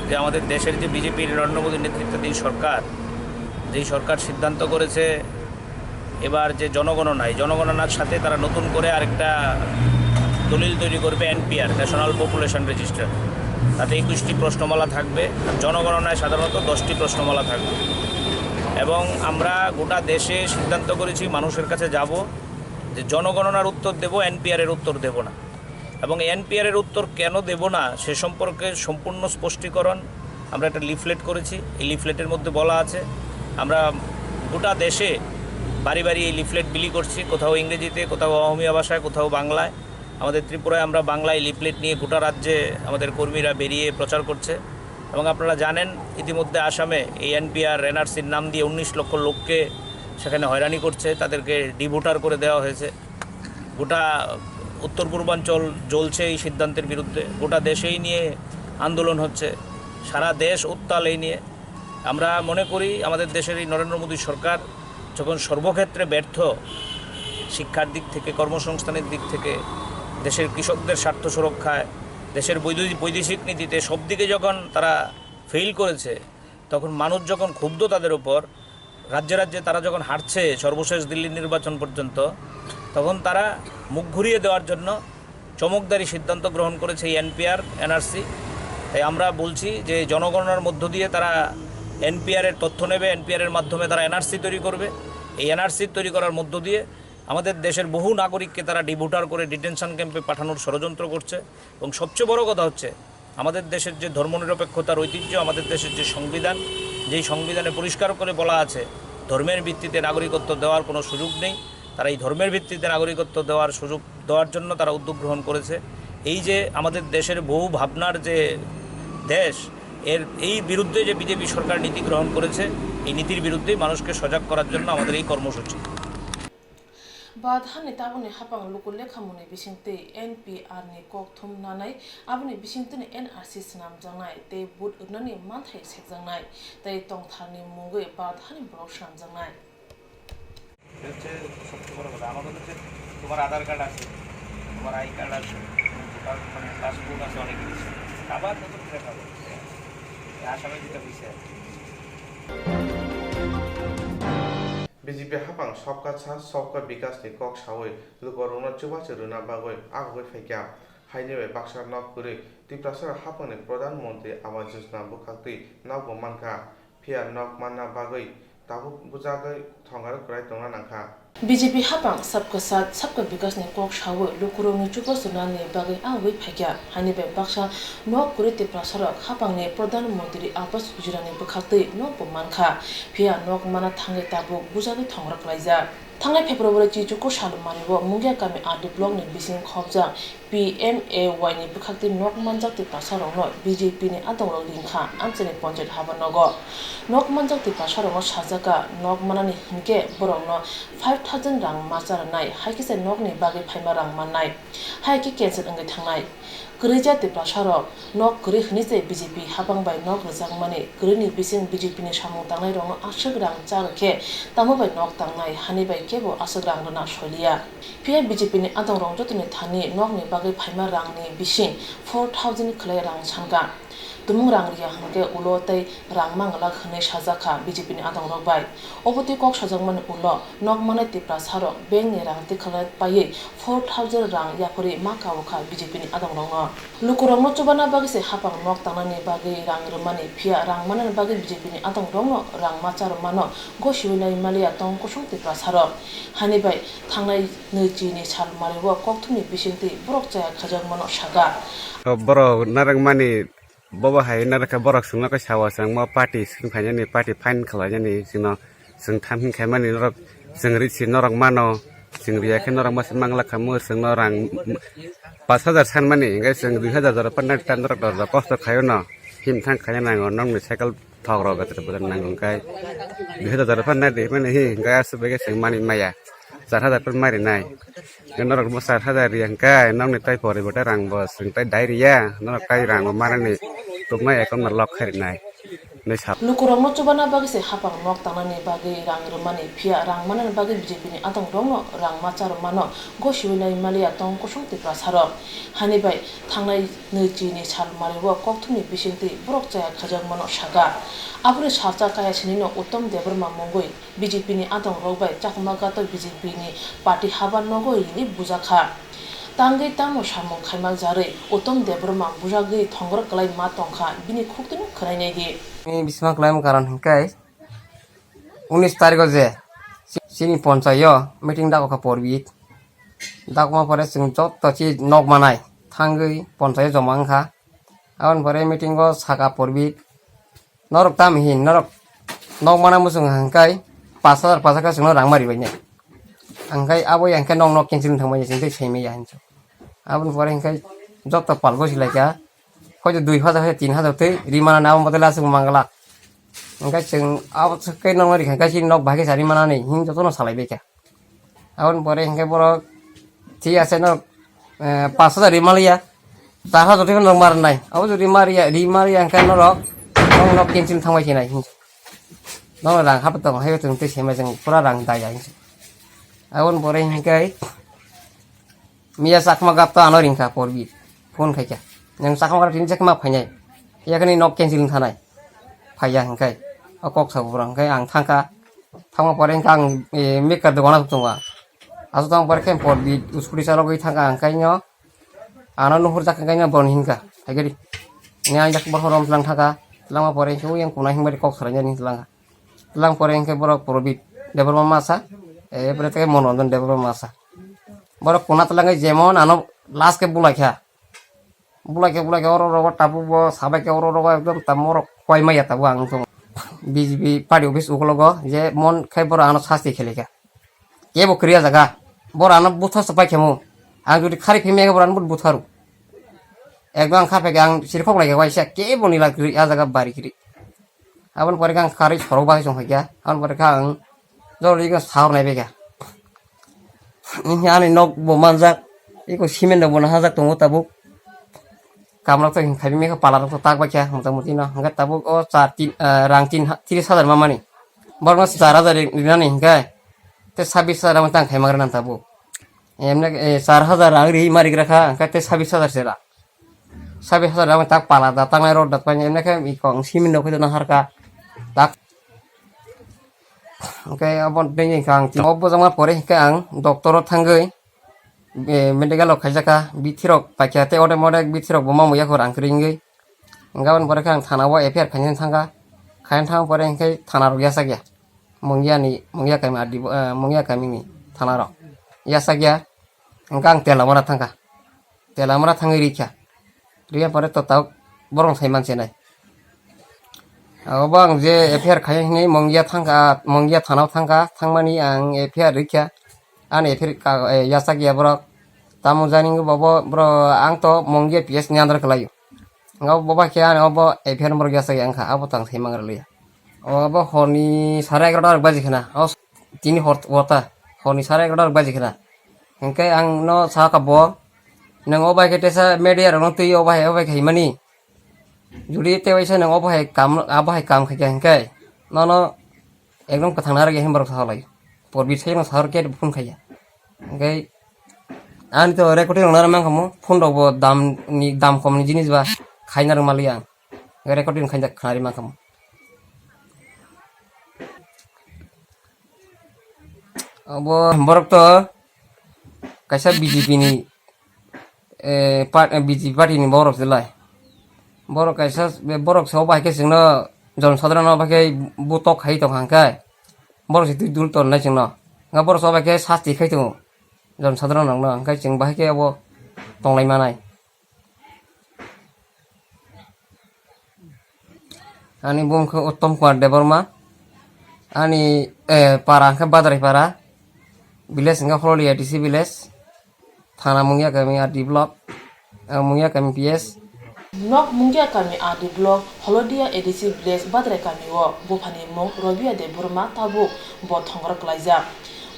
যে আমাদের দেশের যে বিজেপির নরেন্দ্র মোদীর নেতৃত্বাধীন সরকার, যেই সরকার সিদ্ধান্ত করেছে এবার যে জনগণনা, এই জনগণনার সাথে তারা নতুন করে আরেকটা দলিল তৈরি করবে, এনপিআর, ন্যাশনাল পপুলেশন রেজিস্টার। তাতে একুশটি প্রশ্নমালা থাকবে, আর জনগণনায় সাধারণত দশটি প্রশ্নমালা থাকবে। এবং আমরা গোটা দেশে সিদ্ধান্ত করেছি, মানুষের কাছে যাব, যে জনগণনার উত্তর দেব, এনপিআর এর উত্তর দেব না। এবং এনপিআর এর উত্তর কেন দেব না, সে সম্পর্কে সম্পূর্ণ স্পষ্টীকরণ আমরা একটা লিফলেট করেছি। এই লিফলেটের মধ্যে বলা আছে, আমরা গোটা দেশে বাড়ি বাড়ি এই লিফলেট বিলি করছি, কোথাও ইংরেজিতে, কোথাও অহমিয়া ভাষায়, কোথাও বাংলায়। আমাদের ত্রিপুরায় আমরা বাংলায় লিফলেট নিয়ে গোটা রাজ্যে আমাদের কর্মীরা বেরিয়ে প্রচার করছে। এবং আপনারা জানেন, ইতিমধ্যে আসামে এই এনপিআর, এনআরসির নাম দিয়ে উনিশ লক্ষ লোককে সেখানে হয়রানি করছে, তাদেরকে ডিভোটার করে দেওয়া হয়েছে। গোটা উত্তর পূর্বাঞ্চল জ্বলছে এই সিদ্ধান্তের বিরুদ্ধে, গোটা দেশেই নিয়ে আন্দোলন হচ্ছে, সারা দেশ উত্তাল এই নিয়ে। আমরা মনে করি, আমাদের দেশের এই নরেন্দ্র মোদী সরকার যখন সর্বক্ষেত্রে ব্যর্থ, শিক্ষার দিক থেকে, কর্মসংস্থানের দিক থেকে, দেশের কৃষকদের স্বার্থ সুরক্ষায়, দেশের বৈদেশিক, বৈদেশিক নীতিতে, সব দিকে যখন তারা ফেল করেছে, তখন মানুষ যখন ক্ষুব্ধ তাদের উপর, রাজ্যে রাজ্যে তারা যখন হারছে, সর্বশেষ দিল্লির নির্বাচন পর্যন্ত, তখন তারা মুখ ঘুরিয়ে দেওয়ার জন্য চমকদারি সিদ্ধান্ত গ্রহণ করেছে এই এনপিআর, এনআরসি। তাই আমরা বলছি যে জনগণনার মধ্য দিয়ে তারা এনপিআর এর তথ্য নেবে, এনপিআর এর মাধ্যমে তারা এনআরসি তৈরি করবে। এই এনআরসি তৈরি করার মধ্য দিয়ে আমাদের দেশের বহু নাগরিককে তারা ডিভোটার করে ডিটেনশন ক্যাম্পে পাঠানোর ষড়যন্ত্র করছে। এবং সবচেয়ে বড় কথা হচ্ছে, আমাদের দেশের যে ধর্মনিরপেক্ষতার ঐতিহ্য, আমাদের দেশের যে সংবিধান, যেই সংবিধানে পরিষ্কার করে বলা আছে, ধর্মের ভিত্তিতে নাগরিকত্ব দেওয়ার কোনো সুযোগ নেই। তারা এই ধর্মের ভিত্তিতে নাগরিকত্ব দেওয়ার সুযোগ দেওয়ার জন্য তারা উদ্যোগ গ্রহণ করেছে। এই যে আমাদের দেশের বহু ভাবনার যে দেশ, এর এই বিরুদ্ধে যে বিজেপি সরকার নীতি গ্রহণ করেছে, এই নীতির বিরুদ্ধেই মানুষকে সজাগ করার জন্য আমাদের এই কর্মসূচি। Badhani tabukni hapang luku lekhamungni bisingtwi N P R ni kokthum nanai, aboni bisingtwini N R C swnamjaknai tei vote rwnani manthai sekjaknai tei tongtharni mungwi Badhani borok swnamjaknai. এটা হচ্ছে সবচেয়ে বড় কথা। আমার কথা হচ্ছে, তোমার আধার কার্ড আছে, তোমার আই কার্ড আছে, তোমার ভোটার, মানে, পাসপোর্ট আছে, অনেক কিছু। আবার নতুন করে পাবো। এই আসামে যেটা হয়েছে আর কি। B J P hapang Sabka Saath Sabka Vikas ni kok sawi lukurokno chubachu rwna bagwi agugwi phaikha. Haini bai baksa nok kwrwi Tiprasa hapangni Pradhan Mantri Awas Yojana bwkhaktwi nokbo mankha. Phiya nok manna bagwi tabuk bujagwi thongarok kwrai tongna nangkha. B J P hapang Sabka Saath Sabka Vikas ni kok sawi lukurokni chubachu rwnani bagwi agwi phaikha. Haini bai baksa nok kwrwi Tiprasarok hapangni Pradhan Mantri Awas Yojana ni bwkhaktwi nokbo mankha. Phiya nok mana thangwi tabuk bujagwi thongrok klaijak. Thangnai February chichuku sal manwi o Mungia kami R D block ni bising khopjak P M A Y ni bwkhaktwi nok manjak Tiprasarokno B J P ni adongrok ringkha amchaini ponchayat habanogo. Nok manjak Tiprasarokno sajakha nok manani hinkhe borokno five thousand rang macha rwnai, hai khe se nokni bagwi phaima rang mannai, hai khe cancel wngwi thangnai. Kwrwija Tiprasarok nok kwrwi hwnwi se B J P hapang bai nok rwjakmani kwrwini bising B J P ni samung tangnairokno aswk rang cha rwkhe tamo bai nok tangnai, hani bai kebo aswk rang rwna soiliya. Phiya B J P ni adongrok jotoni thani nokni bagwi phaima rangni bising four thousand khwlai rang sankha. Tumung rang riya hwnkhe ulo tei rang manglak hwnwi sajakha B J P ni adongrok bai. Obo twi kok sajakmani ulo nok manai Tiprasarok bank ni rang tikhwlai paiwi four thousand rang yaphurwi ma kaokha B J P ni adongrokno. Lukurokno chubana bagwi se hapang nok tangnani bagwi rang rwmani, phiya rang manani bagwi B J P ni adongrokno rang macha rwmano gosiwi nai maliya tong kosong Tiprasarok. Hani bai thangnai nwi chini sal mario kokthumni bisingtwi borok chaya khajakmano saka. O borok narwkmani, bobo hai narwkha, borok chwngno khe sao, chwng mo party swng phainani, party fine khlainani, chwngno chwng thanhing khaimani norok, chwng risi norok mano, chwng riya khe norok masa manglak kha, mo chwngno rang pash hajar sanmani, hwnkhe chwng dui hajar jora panna ta norok kosto khaio no. Him thang khaina nango, nokni cycle thok rok gathar budar nango, hwnkhe dui hajar phar nai di mani hi, hwnkhe aswk bai khe chwng mani maya, char hajar phar mari nai. Norok mo char hajar riya hwnkhe nokni tai poribo tei rang bo chwng tai dai riya, norok tai rang bo manani tubunai account no lock khai rinai. Hinwi sa. Lukurokno chubana bagwi se hapang nok tangnani bagwi rang rwmani, phiya rang manani bagwi B J P ni adongrokno rang ma cha rwmano gosiwi nai maliya tong kosong Tiprasarok. Hani bai thangnai nwi chini sal mario kokthumni bisingtwi borok chaya khajakmano saka. Aboni salsa kaya sinino Uttom Debbarma mungwi B J P ni adongrok bai Chakma Gato B J P ni party haba nogo hinwi bujakha. Tangwi tamo samung khaimak jarwi Uttom Debbarma bujagwi thongor kwlai ma tongkha, bini khuktwino khwnainai di. Bini bisma kwlaima karon hwnkhe unis tarikh o je chini ponchayo meeting dago kha porbi. Dakma pore chwng joto chi nok manai thangwi ponchayo joma wngkha. Aboni pore meeting o saka porbi. Norok tam hin, norok nok mana muchung hangkai pas hajar pas hajar chwngno rang mari bai ne. Hangkai abo yang khe nok nok cancel thang bai chwng tei sai maya hinsu. Aboni pore hangkai joto pal gosi lai kha. Hoi dui hajar hai tin hajar tei ri mana na abo model aswk mangala. Hangkai chwng abo khe nok ri hangkai chini nok bahai khe sa ri mana ni hin joto no salai bai kha. Aboni pore hingke borok thik ase no, eh, pas hajar ri maliya, char hajar tei norok mar nai. Abo jodi mariya, ri mariya hingke norok, norok nok cancel thangbai khe nai. Norok rang hap tong, hai tong tei sema jeng pura rang daya hinse. Aboni pore hingke miya Chakma Gap to ano ringkha porbi. Phone khaikha. Nang Chakma Gap tini Chakma phainai. Yakni nok cancel thanai. Phaiya hingke. O kok sa borok hingke ang thangkha. Thangma pore hingke ang, eh, mekar dogana tongo. Aswk tong pore khe por di scooty chalogwi thangkha ang kainw. Ano nuhur jak kainw boroni hinka. Haigari. Ni ang jak borok rom tlang thangkha. Tlangma pore hingke yang kuna hingmari kok saraini tlangkha. Tlang pore hingke borok Probit Debbarma masa. Eh, pore tei Mononjon Debbarma masa. Borok kuna tlangwi jemon ano last khe bulaikha. Bulai khe, bulai khe, oro rogo tabuk bo sabai khe, oro rogo ekdom tam oro koi maya tabuk ang tong. B J P party office ukologo je mon khai boro ano sasti kheli kha. Kebo kriya jaga. Boro ano butha sapai khemo. Ang jodi khari phimya khe boro ano butharu. Ekdom ang kha phe ang sirkhok lai khe waisa kebo ni la kri a jaga bari kri. Aboni pore khe ang karwi sorok bai song kha kya. Aboni pore khe ang jol ri khe sahor nai bai kha. Ani nok bo manjak. Iko cement rok bo nahajak tongo tabuk. Kamrok to hingkha bimi khe pala rok to tak bai kha mota moti no. Hingkhe tabuk o char tin, ah, rang tin ha-, tris hajar ma mani. Borok no char hajar ri-, rinani hingkhe. Te sabis hajar rang tang khai magrana tabuk. Emne, eh, char hajar rang ri mari gra kha. Hingkhe te sabis hajar se ra. Sabi hasar rang tak pala da tangnai rok da tang emne khe i kong simin rok khe na harka tak. Oke, abo tei kang obo jama pore khe ang doctor o thangwi, eh, medical rok khaijaka bithi rok paikha tei ode mode bithi rok bo mamu yakhor ang kringwi. Hingke aboni pore khe ang thana o F I R khaina thangkha. Khaina thang pore hingke thana rok yachakya. Mungya ni, Mungya kami adi, eh, Mungya kami ni thana rok. Yachakya. Hingke ang Telamara thangkha. Telamara thangwi rikha. Riya pore to tau borong sai manse nai. Obo ang je F I R khai hwnwi Mungya thangkha, Mungya thana o thangkha, thangmani ang F I R rikha. Ani F I R ka, eh, yachakya borok. Tamo jani wngkha bobo, bro, ang to Mungya P S ni under kwlaio. Nga bo bai khe ani obo F I R number yachakya wngkha, abo tang thai mangra liya. Obo horni sare egarota rok baji khna, o tini hor, hota, horni sare egarota rok baji khna. Hingke ang no sakha bo, nwng o bai khe tesa media rok no twi o bai, o bai khe himani. Jodi te waisa nwng o bai kam, abo hai kam khaikha hingke, nono ekdom kwthang narwk ya hwnwi borok sa lai. Por bisai no sahor khe phone khaiya. Hingke ani to recording rok narwk mankha mo, phone rok bo dam ni, dam kom ni jinis ba khaina rwng maliya ang. Recording khaina khnari mankha mo. Abo borok to kaisa B J P ni, eh, part, eh, B J P party ni borok se lai. Borok kaisa, be borok se obo hai khe chwngno jon sadharano obo hai khe butok khai tong kha hwnkhe borok se twi dul ton nai chwngno. Hwnkhe borok se obo hai khe sasti khai tongo jon sadharano hwnkhe chwng bahai khe obo tong lai manai. Ani bumung khe Uttom Kumar Debbarma. Ani, eh, para hwnkhe Badrai para. Village hwnkhe Hololia D C village. Thana Mungya kami R D block. Eh, Mungya kami P S. Nok Mungia kami R D block, Holodia A D C village Badrai kami o buphani mung Robia Debbarma tabuk bo thongor klaijak.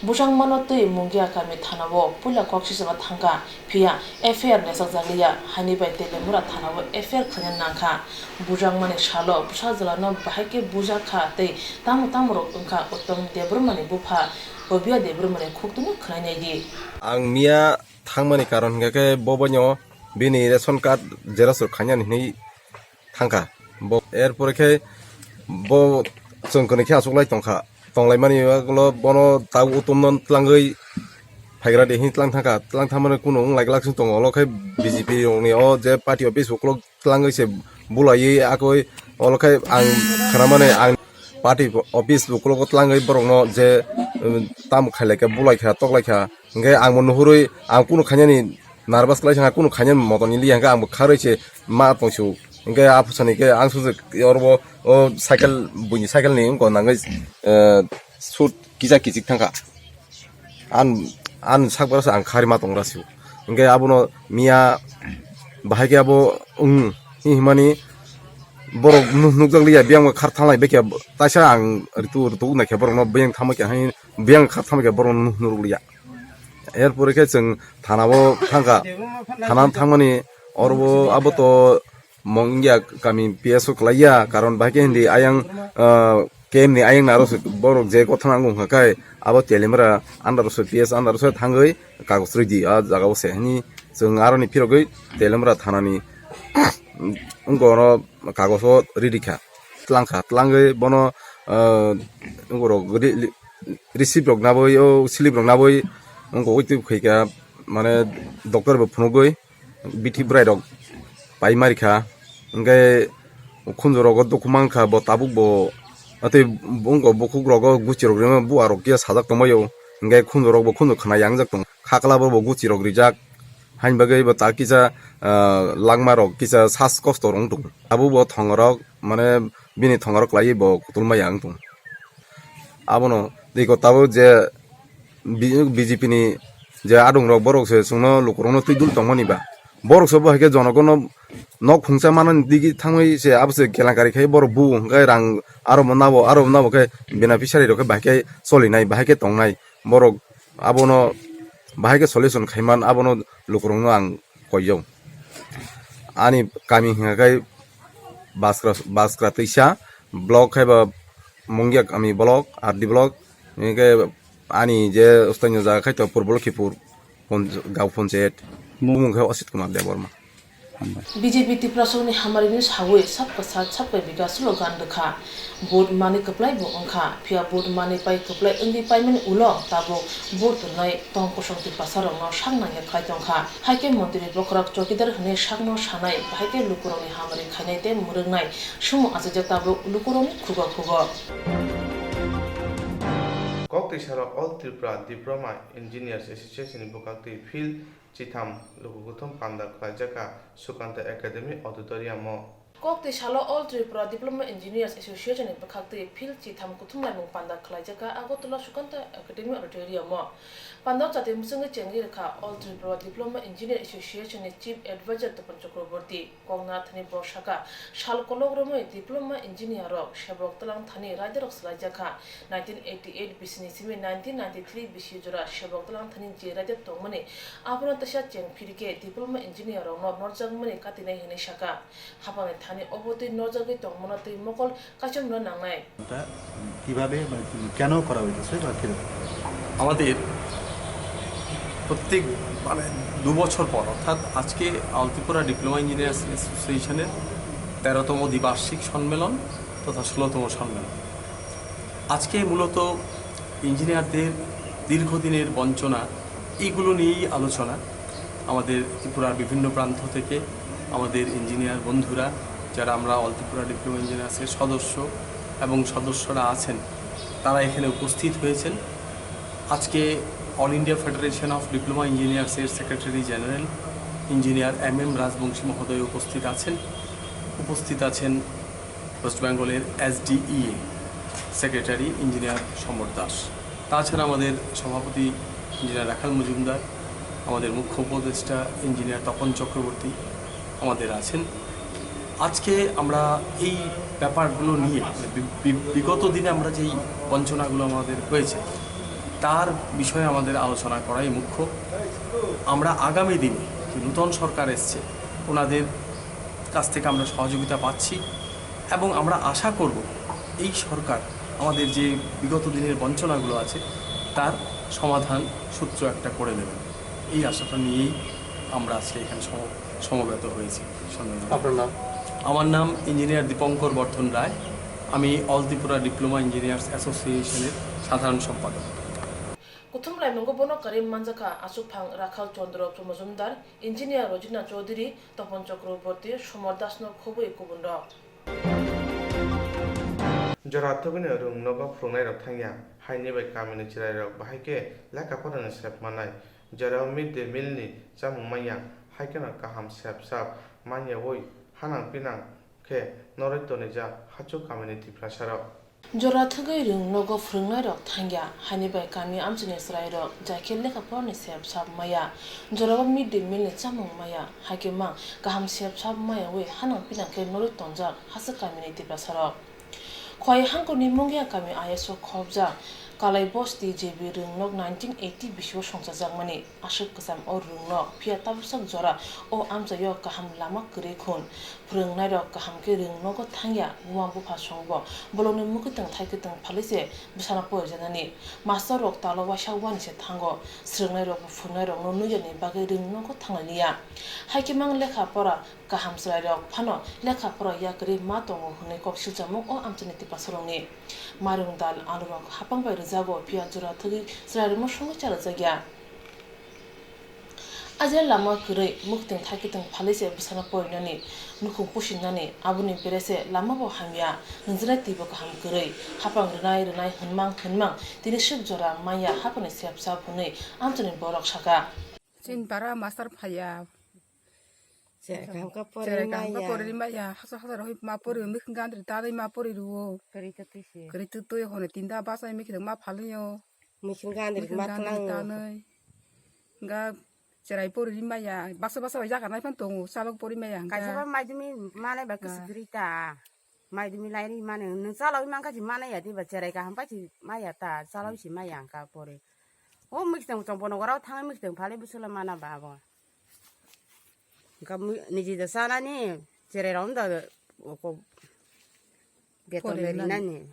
Bujangmano twi Mungia kami thana o puila kok sisaba thangkha, phiya F I R nesakjakliya, haini bai Teliamura thana o F I R khlaina nangkha. Bujangmani salo bwsa jwlano bahai khe bujak kha tei tamo tamo rok wngkha Uttom Debbarmani bupha Robia Debbarmani khuktwino khwnai naidi. Ang miya thangmani karon hingkha khe bo boino bini ration card xerox rok khainani hinwi thangkha. Bo, er pore khe bo chwng kwnwi khe achuklai tongkha. Tonglaimani ulo bono tau Uttomno tlangwi phaigra de hinwi tlang thangkha. Tlang thangmani kunu wng lai glak chwng tongo. Olo khe B J P rokni o je party office ukulok tlangwi se bulaiwi akoi olo khe ang khnamani ang party office ukulok tlangwi borokno je, um, tamo khailai kha, bulai kha, toklai kha. Hingke ang bo nuhurwi ang kunu khainani nervous khlai saka, kunu khainani moto ni liya hingke ang bo kharwi se ma tongsu. Hingke a phusani ke ang sujak oro bo o cycle buini cycle ni wngko nangwi, eh, sut kisa kichik thangkha. An, an sak barasa ang khari ma tongra su. Hingke abono miya bahai ke abo wng himani borok nuk-, nukjak liya biyang bo khar thanglai bekhe taisa ang ritu ritu naikhe borokno biyang thangma khe hai biyang khar thangma khe borokno nuk-, nukliya. Er pore khe chwng thana o thangkha, thana thangmani oro bo abo to Mongya kami P S o kwlaiya, karon bahai khe hindi ayang, ah, K M ni ayang naro se borok je kothana wngkha khai abo Teliamura under o se P S under o se thangwi kagoj rwidi a jaga o se hini chwng aroni phirogwi Teliamura thanani wngkha oro kagoj o ridi kha, twlang kha, twlangwi bono, ah, wngkha rok ri-, ri-, receipt rok nabwi o slip rok nabwi wngkha ui twi khaikha mane doctor bo phunugwi bithi bwrai rok pai mari kha, hingke khunju rogo dukhu mang kha bo tabuk bo, atwi wngkha bukhuk rogo guchi rok rima bua rok kisa sajak tongmai o, hingke khunju rok bo khunju khna yangjak tongo, khakla bo bo guchi rok rijak. Haini bagwi bo ta kisa, ah, langma rok kisa sas kosto rok wng tongo. Abo bo thongo rok, mane bini thongo rok kwlaiwi bo kutul ma ya wng tongo. Abono tei ko tabuk je B-, B J P ni je adong rok borok se chwngno lukurokno twi dul tongmani ba. Borok se bo hai khe jonogono nok phungsa manani digi thangwi se abo se kelankari khai borok bu hwnkhe rang aro bo nabo, aro bo nabo khe beneficiary rok khe bahai khe cholinai, bahai khe tongnai. Borok abono bahai khe solution khaiman abono lukurokno ang koijao. Ani kami hingkha khe Baskra, Baskra twisa block khai ba Mungya kami block, R D block, hingkhe ani je ustani jaga khai to Purbo Lokhipur pon-, gaon ponchayat, bumung khe Osit Kumar Debbarma. B J P Tiprasongni hamarini sawi Sabka Sath Sabka Bikas slogan rwkha. Vote manwi kwplai bo wngkha, phiya vote manwi pai kwplai wngwi paimani ulo tabuk vote rwnai tong kosong Tiprasarokno sak nangya khlai tongkha. Hai khe montri bokhorok chokidar hwnwi sakno sanai, bahai khe lukurokni hamari khainai tei mwrwngnai sumo achukjak tabuk lukurokni khugo khugo. Kok twi salo All Tripura Diploma Engineers Association ni bwkhaktwi field chitham lukukuthum panda khlaijak kha Sukanta Academy Auditorium o. Kok twi salo All Tripura Diploma Engineers Association ni bwkhaktwi field chitham kuthum laimung panda khlaijak kha Agartala Sukanta Academy Auditorium o. Pandao chati mwchwngwi chengwi rwkha All Tripura Diploma Engineer Association ni Chief Advisor Tapan Chakraborty. Koknathani bwsaka sal kolok romwi diploma engineer rok sebok twlang thani raidarok swlaijak kha. Nineteen eighty eight bisini simi nineteen ninety three bisi jora sebok twlang thani je raida tongmani abono teisa cheng phirikhe diploma engineer rokno norjakmani katinai hwnwi saka. Hapangni thani obotwi norjagwi tongmano tei mokol kaichomno nangnai. এটা কিভাবে, মানে, কি, কেন করা হইতেছে বা কিরকম? আমাদের প্রত্যেক, মানে, দু বছর পর, অর্থাৎ আজকে অল ত্রিপুরা ডিপ্লোমা ইঞ্জিনিয়ার্স অ্যাসোসিয়েশনের তেরোতম দ্বিবার্ষিক সম্মেলন তথা ষোলোতম সম্মেলন। আজকে মূলত ইঞ্জিনিয়ারদের দীর্ঘদিনের বঞ্চনা, এইগুলো নিয়েই আলোচনা। আমাদের ত্রিপুরার বিভিন্ন প্রান্ত থেকে আমাদের ইঞ্জিনিয়ার বন্ধুরা, যারা আমরা অল ত্রিপুরা ডিপ্লোমা ইঞ্জিনিয়ার্সের সদস্য এবং সদস্যরা আছেন, তারা এখানে উপস্থিত হয়েছেন। আজকে all India federation of diploma ইঞ্জিনিয়ার্সের secretary general engineer M M Rajbanshi মহোদয় উপস্থিত আছেন। উপস্থিত আছেন ওয়েস্ট বেঙ্গলের SDEA secretary engineer Samar Das. তাছাড়া আমাদের সভাপতি ইঞ্জিনিয়ার রাখাল মজুমদার, আমাদের মুখ্য উপদেষ্টা ইঞ্জিনিয়ার তপন চক্রবর্তী আমাদের আছেন। আজকে আমরা এই ব্যাপারগুলো নিয়ে, মানে বি-, বি-, বিগত দিনে আমরা যেই বঞ্চনাগুলো আমাদের হয়েছে, তার বিষয়ে আমাদের আলোচনা করাই মুখ্য। আমরা আগামী দিনে যে নূতন সরকার এসছে, ওনাদের কাছ থেকে আমরা সহযোগিতা পাচ্ছি এবং আমরা আশা করব এই সরকার আমাদের যে বিগত দিনের বঞ্চনাগুলো আছে, তার সমাধান সূত্র একটা করে দেবেন। এই আশাটা নিয়েই আমরা আজকে এখানে সম-, সমবেত হয়েছি। সম্মেলনে। আপনার নাম? আমার নাম ইঞ্জিনিয়ার দীপঙ্কর বর্ধন রায়। আমি অল ত্রিপুরা ডিপ্লোমা ইঞ্জিনিয়ার্স অ্যাসোসিয়েশনের সাধারণ সম্পাদক। Kuthum lai mungo bono kwrwi manjakha Achukphang Rakhal Chandra Majumdar, Engineer Rojina Chaudhary, Topon Chakraborty, Somar Dasno khobwi kubunrok. Jora thwgwino rwng nogo phwrwngnairok thangya, haini bai kamini chwrairok bahai khe lekha porani sep manai. Jora mid day meal ni chamung manya, hai kheno kaham sep sap manyaui hanang pinang khe norwi tonijak hachuk kamini Tiprasarok. Jora thwgwi rwng nogo phwrwngnairok thangya, haini bai kami amchaini chwrairok jai khe lekha porani sep sap maya. Jorao mid day meal ni chamung maya, hai khe mang kaham sep sap mayaui hanang pinang khe norwi tonjak hachuk kamini Tiprasarok. Khowai hangkoni Mungia kami I S o khobjak Kalai Bosti J B rwngnok nineteen eighty bisio songchajakmani aswk kwcham o rwngnok, phiya tabuksak jora o amchaio kaham lama kwrwi khun. Phwrwngnairok kaham khe rwngnogo thangya, buma bupha songbo bolongni mwkhwtwng thaikwtwng phalwi se bwsano porijanani. Master rok talo waisa wani se thango, swrwngnairok bo phwrwngnairokno nuiyani bagwi rwngnogo thanglai liya. Hai khe mang lekha pora kaham chwrairok phano lekha pora yakarwi ma tongo hwnwi kok silchamung o amchaini Tiprasarokni. Mairung dal alurok hapang bai rwjago, phiya jora thwgwi chwrairokno songwi cha rwjakya. Ajai lama kwrwi, mwkhwtwng thaikwtwng phalwi se bwsano porinani, nukhung pusinani, aboni bere se lama bo hamya, nungjaknai twibo kaham kwrwi, hapang rwnai rwnai hwnmang hwnmang tini swk jora manya hapangni sep sap hwnwi amchaini borok saka. Chini bara master phaiya. Cherai kaham khe Cherai kaham khe porwi maya. Porwi maya. Hasa hasa rohoi ma porwi, mwkhwtwng gandri tadai ma porwi rwo. Kwrwi twi twi se. Kwrwi twi twi hone tinda bachai mwkhwtwng ma phalio. Mwkhwtwng gandri Mwkhwtwng ma gandri tlango. Tanwi. Hwnkha cherai porwi maya. Basa basa bai jaga nai phano tongo, chalok porwi maya hwnkha. Kaisa ba maidumi manai ba kwswk Ah. Kwrwi ta. Maidumi lairwi mano. Nwng chalok mankha si manai ya diba, cherai kaham pai si maya ta. Chalok si maya hwnkha porwi. O mwkhwtwng chong bono gorao thangwi mwkhwtwng phalwi bwswla mana ba abo. Hwnkha mui-, niji da chanani cherai rok da ko beton Pore rinani.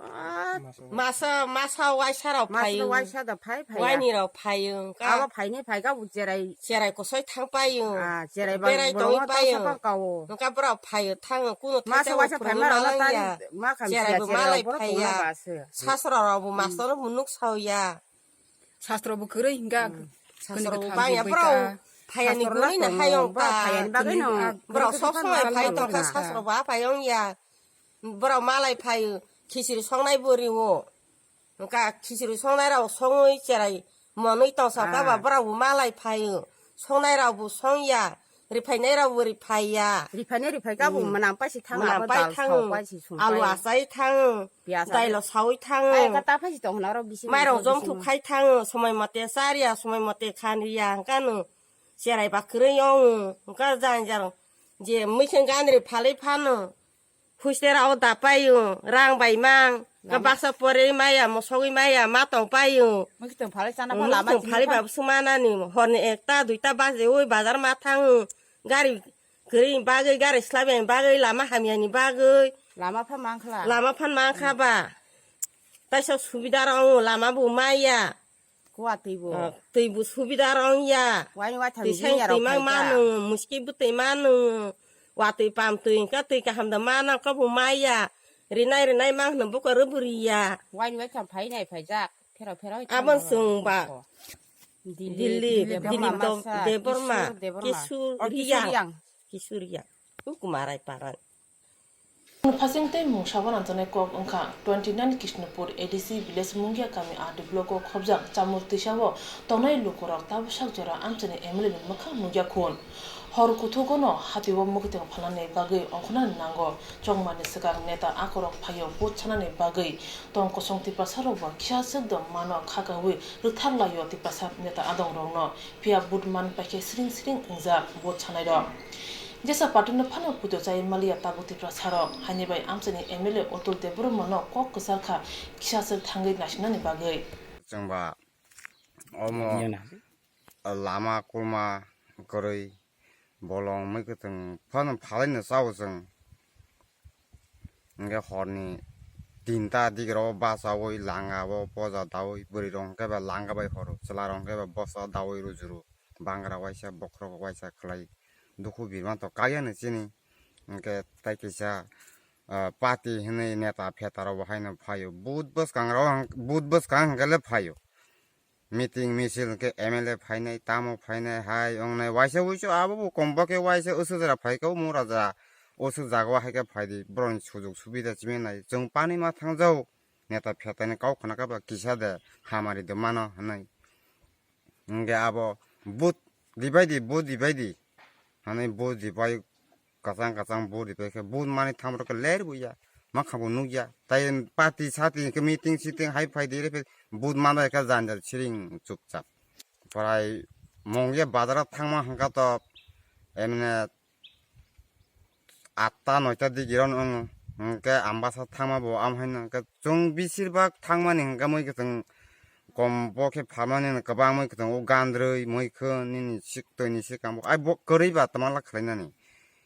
Ah, masa, masa waisa rok Masa phaio. Waisa da phai, phai. Waini rok phaio, hwnkha abo phaini phaika bo cherai. Cherai kosoi thang paio. Ah, cherai ba-, berai borok tongwi ma paio. Tausa pa kao. Hwnkha borok phaio, thango, kuno masa thai waisa phai phai ma rok malai tari ya. Ma kham cherai sia bo cherai malai rok borok phaiya. Tongna ba se. Sasro rok bo Hmm. Master rok bo nuk sao ya. Sastro bo kwrwi hwnkha. Hmm. Sastro bo bangya borok phayani gwnwi no hayung ta. Phayani bagwi no. Borok sob somoi phai tongkha sastro bo aphayung ya. Borok malai phaio khichiri songnai bo rio. Hwnkha khichiri songnai rok songwi cherai monwi tongsa kha ba borok bo malai phaio. Songnai rok bo songya. Riphainai rok bo riphaiya. Riphainai riphai kha bo mwnam paisi thango. Mwnam pai thango. Alu achai thango. Dailo sawi thango. Mairok jom thuk khai thango. Somoi mote chariya, somoi mote khanriya. Hwnkha no cherai ba kwrwi wngo. Hwnkha jang jang je mwkhwtwng gandri phalwi phano. Huistera o da paio, rang bai mang, baksa porwi maya, mosogwi maya, ma tong paio. Mwkhwtwng phalwi chana pha lama tini pha. Mwkhwtwng phalwi ba bwswk manani, horni ekta, duita bajeui bazar ma thango. Gari kwrwini bagwi, gari swlaibani bagwi, lama hamyani bagwi. Lama pha mankha. Lama phan mankha ba. Taisa subida rok wngo, lama bo maya. Kuwa twi bo. Ah, twi bo subida rong ya. Waini waitham twi sai twi mang mano, muski bo twi mano. Watwi pam twi hwnkha twi kaham da mana kabo maya. Rinai rinai mang hwno buka rwbwri ya. Waini waitham phai nai phaijak. Phero phero. Abon chwng ba. Dilip, Dilip, Dilip Debbarma, Debbarma, Kishore Debbarma. Kishore Riyang. Kishore Riyang. Uku marai parang. Phasing tei mungsa uanajagni kok wngkha twenty nine Kishnupur A D C village Mungia kami R D block o khobjak Chamur twisao tongnai lukurok tabuksak jora amchaini M L A ni mwkhang nukya khun. Hor kuthugono hatio mwkhwtwng phalnani bagwi ongkhornani nango. Chongmani swkang neta akorok phaio vote sanani bagwi. Tong kosong Tiprasarokbo kisa swk do mano kha kaui rwktharlaio Tiprasa neta adongrokno. Phiya vote man paikhe siring siring wngjak vote sanairok. Jesa party no phano puito chai maliya tabuk Tiprasarok, haini bai amchaini M L A Atul Debbarma no kok kwchar kha kisa swk thangwi naisinani bagwi. Chwngba omo Yana. Lama kulma kwrwi bolong mwkhwtwng phano phalaino chao chwng. Hwnkhe horni tinta digiro bachaui langa o poja daui bwrwi rok hwnkhe ba langa bai horo chwla rok hwnkhe ba bosa daui rujuru bangra waisa bokhorok waisa khlai dukhu birma to kaiya ni chini hwnkhe tai kisa ah, party hinwi neta pheta rok bo haino phaio but bwskang rok hwnkhe le phaio. Meeting misil hwnkhe M L A phainai, tamo phainai, hai wngnai, waisa wuisu abo bo kom bo khe waisa usuk jora phaikha, o mura jora usuk jaga o hai khe phaidi, borokni sujuk subida chimai nai. Chwng pani ma thangjago, neta phetani kok khna khe ba kisa de hamari de mano hinwi. Hwnkhe abo but dibai di, but dibai di. Hwnwi but dibai kwchang kwchang but dibai khe but manwi thamarok khe ler buya. Makha bo nukya. Tai party sati hwnkhe meeting siting hai phai di re but manbai khe janjal siring chupchap. Prai mungya bazar o thangma hwnkha to emne atta noita digiro no wngo. Hwnkhe ambasa thangma bo am haino hwnkhe chwng bisir bak thangmani hwnkhe mui kwchwng kom bo khe phalmani kwbang mui kwchwng o gandrwi mui khe nini sik twi ni sikang bo ai bo kwrwi ba twma la khlainani.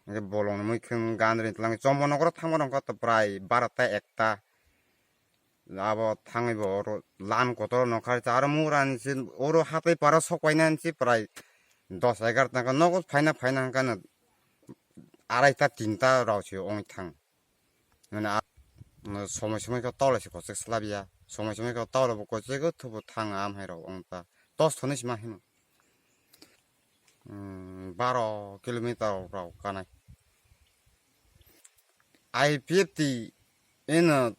Hwnkhe bolong ni mui khe gandrwi twlang chombo nokro thangma rok hwnkhe to prai barota ekta. Abo thangwi bo oro lan kotor nokha rikha aro mura ni se oro hatai para sok painani se prai dos egar ta nogo phaina phaina hwnkhe no arai ta tin ta rao se ongwi thang. Mane a somoi somoi khe tole se kochek slabya somoi somoi khe tole bo kochek thubo thang am hai rok ong ta tos thoni se ma hino. Baro kilometer rok kanai. I P F T eno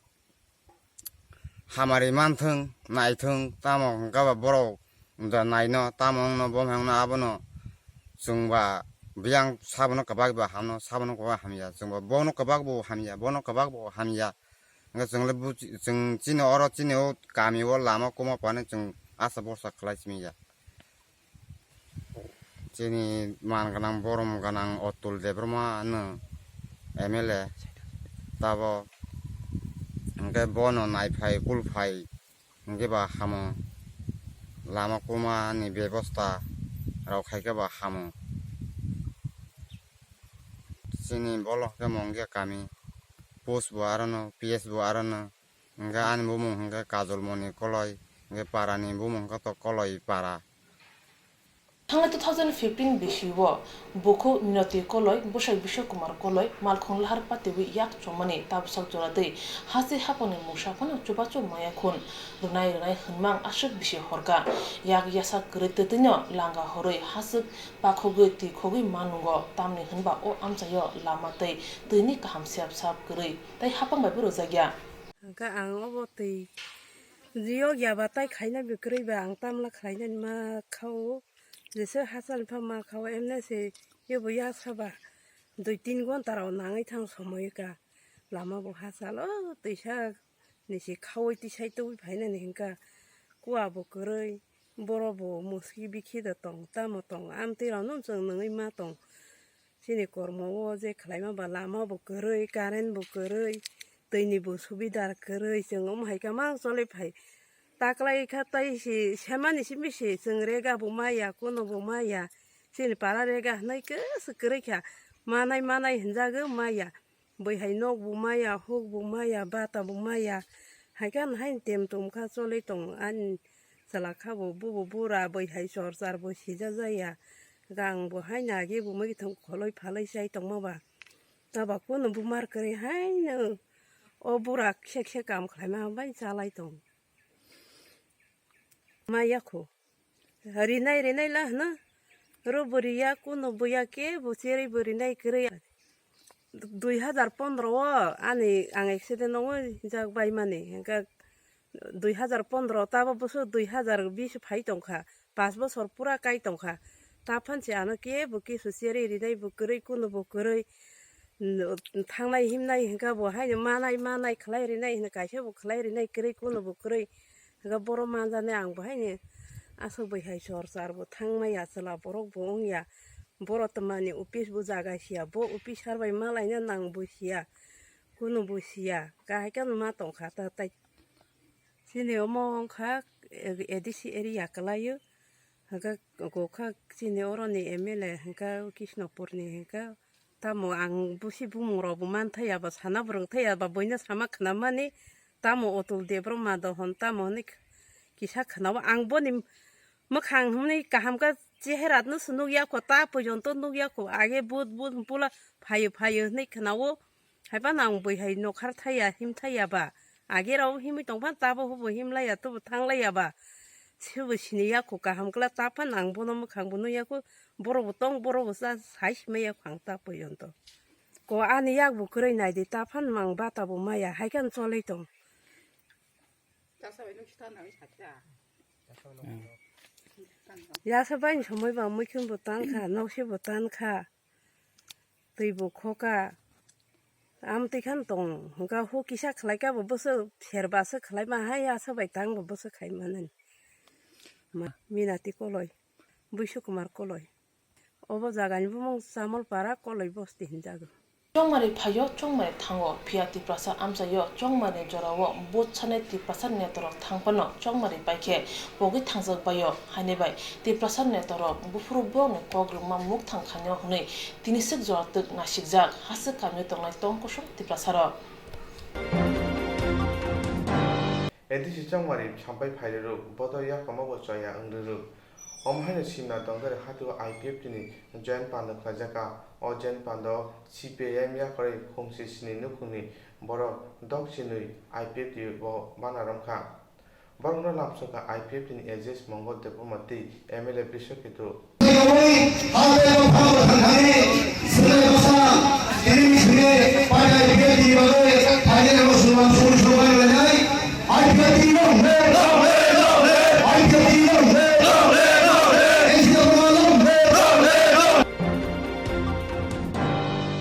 hamari manthwng naithwng tamo hwnkhe ba borok da naino tamo wngno bo hwnkhe abono chwngba biyang sabono kwbak ba hamno sabono kwbak hamya chwngba bono kwbak bo hamya bono kwbak bo hamya hwnkhe chwngno chini oro chini o kami o lama kwma phano chwng asa borsa khlai simi ya. Chini man gwnang borom gwnang Atul Debbarma no M L A tabo hwnkhe bono naiphai kulphai hwnkhe ba hamo lama kwma ni bebosta rok khaikhe ba hamo. Chini bolong khe mungya kami post bo arono P S bo arono. Hwnkhe ani bumung hwnkhe Kajolmoni Koloi, hwnkhe parani bumung hwnkhe to Koloi para. Thangnai two thousand fifteen bisi o bukhuk Minoti Koloi, bwsai Biswa Kumar Koloi, malkhung lahar patiwi yak chomani tabwsak jora twi hase haphangni mungsa phano chubachu maya khun rwnai rwnai hwnmang aswk bisi horka. Yak yasak kwrwi twtwino langa horwi haswk pakhogwi twi khogwi ma nungo, tamni hwnba o amchaio lama tei twini kaham sep sap kwrwi. Tei haphang bai bo rwjakya. Hwnkhe ang obo twi jiyok yaba tai khaina bwkrwi ba ang tamla khlainani ma kha-o. Jesa hachal pha ma kha-o, emne se ebo yak saba dui tin gonta rok nangwi thang somoi ka lama bo hachal o twisa ni se khaui tisai tubui phainani hwnkha kua bo kwrwi borok bo muski bikhi da tong tamo tong amtwi rok no chwng nungui ma tong. Chini kormo o je khlaima ba lama bo kwrwi, current bo kwrwi, twi ni bo subida kwrwi, chwng omo hai khe mang choli phai. Taklai kha tai si semani simi si chwng rega bo maya, kuno bo maya. Chini para rega hwnwi kwswk kwrwi kha, manai manai hwnjagwi maya. Bwihai nok bo maya, huk bo maya, bata bo maya. Hai khe ano haino tem tum kha choli tong ani chwla kha bo, bubo bura bwihai chor char bo sija jaya. Gang bo haino agi bo muikwthwng kholoi phaloi chai tongma ba. Tabuk phano bumar kwrwi haino o bura khe khe kam khlaima bai chalai tong. Maya kho. Rinai rinai la hwno. Ro bo riya, kuno bo ya, kebo cherwi bo rinai kwrwi. Dui hazar pondro o ani ang accident ongwi jak baimani, hwnkhe dui hazar pondro tabo bwswk dui hazar bish phai tongkha, panch bosor pura kai tongkha. Taphani se ano kebo kisu cherwi rinai bo kwrwi, kunubo kwrwi, thangnai himnai hwnkhe bo haino manai manai khlai rinai hwnkhe kaisa bo khlai rinai kwrwi, kunubo kwrwi. Hwnkhe borok manjani ang bo haino aswk bai hai sor sar bo thangmaya, chwla borok bo wngya. Borok twmani office bo jaga siya, bo officer bai malaina nang bo siya, kunu bo siya, kahai khe ma tongkha ta tai. Chini omo wngkha A D C area kwlaio, hwnkhe kokha chini oroni M L A hwnkhe Krishnapurni hwnkhe. Tamo ang busi bumung rok bo man thaya ba, sana bo rwng thaya ba, buino sama khnamani. Tamo Otul Debbarma dohon tamo hwnwi kisa khnao. Ang boni mwkhang hwnwi kaham khe chehera no se nukya kho, ta pojonto nukya kho. Age but but bula phaio phaio hwnwi khnao. Haiphano ang bui hai nokhar thaya, him thaya ba. Age rao himwi tongphano tabo hubo himlaiya, tubo thanglaiya ba. Sebo siniya kho kaham kla, taphano ang bono mwkhang bo nukya kho. Borok bo tong, borok bo cha, sai simaya kho ang ta pojonto. Ko ani yak bo kwrwi nai di, ta phan mang bata bo maya, hai khe ang choloi tong. Yasa bai ni somoi ba muikhun bo tan kha, noksi bo tan kha, twi bo kho kha. Amtwi khan tong, hwnkha hu kisa khlai kha bo bwswk pher ba swk khlai ma hai, asa bai tang bo bwswk khai mani. Ma, Minati Koloi, Buisu Kumar Koloi. Obo jagani bumung Chamolpara Koloi bosti hinjago. Chongmari phaio, chongmari thango, phiya Tiprasa amchaio, chongmari jorao bujsanai Tiprasa netorok thangphano chongmari paikhe pogwi thangjak baio, haini bai Tiprasa netorok buphuru borokni kok rwngma mukthang khainw hwnwi tini swk jora twk nasikjak haswk kamio tongnai tong kosong Tiprasarok. A D C chongmari sampai phairwrwk, bodo yakomo bo choya wng rwrwk. Omo haino Simna Dongdari hatio I P F T ni joint pando khlaijak kha. O joint pando C P I M yakarwi khungsi sini nukhungni borok dok chinwi I P F T o bana romkha. Borokno lamsokha I P F T ni A G S Mongol Debbarma tei M L A Biswaketu.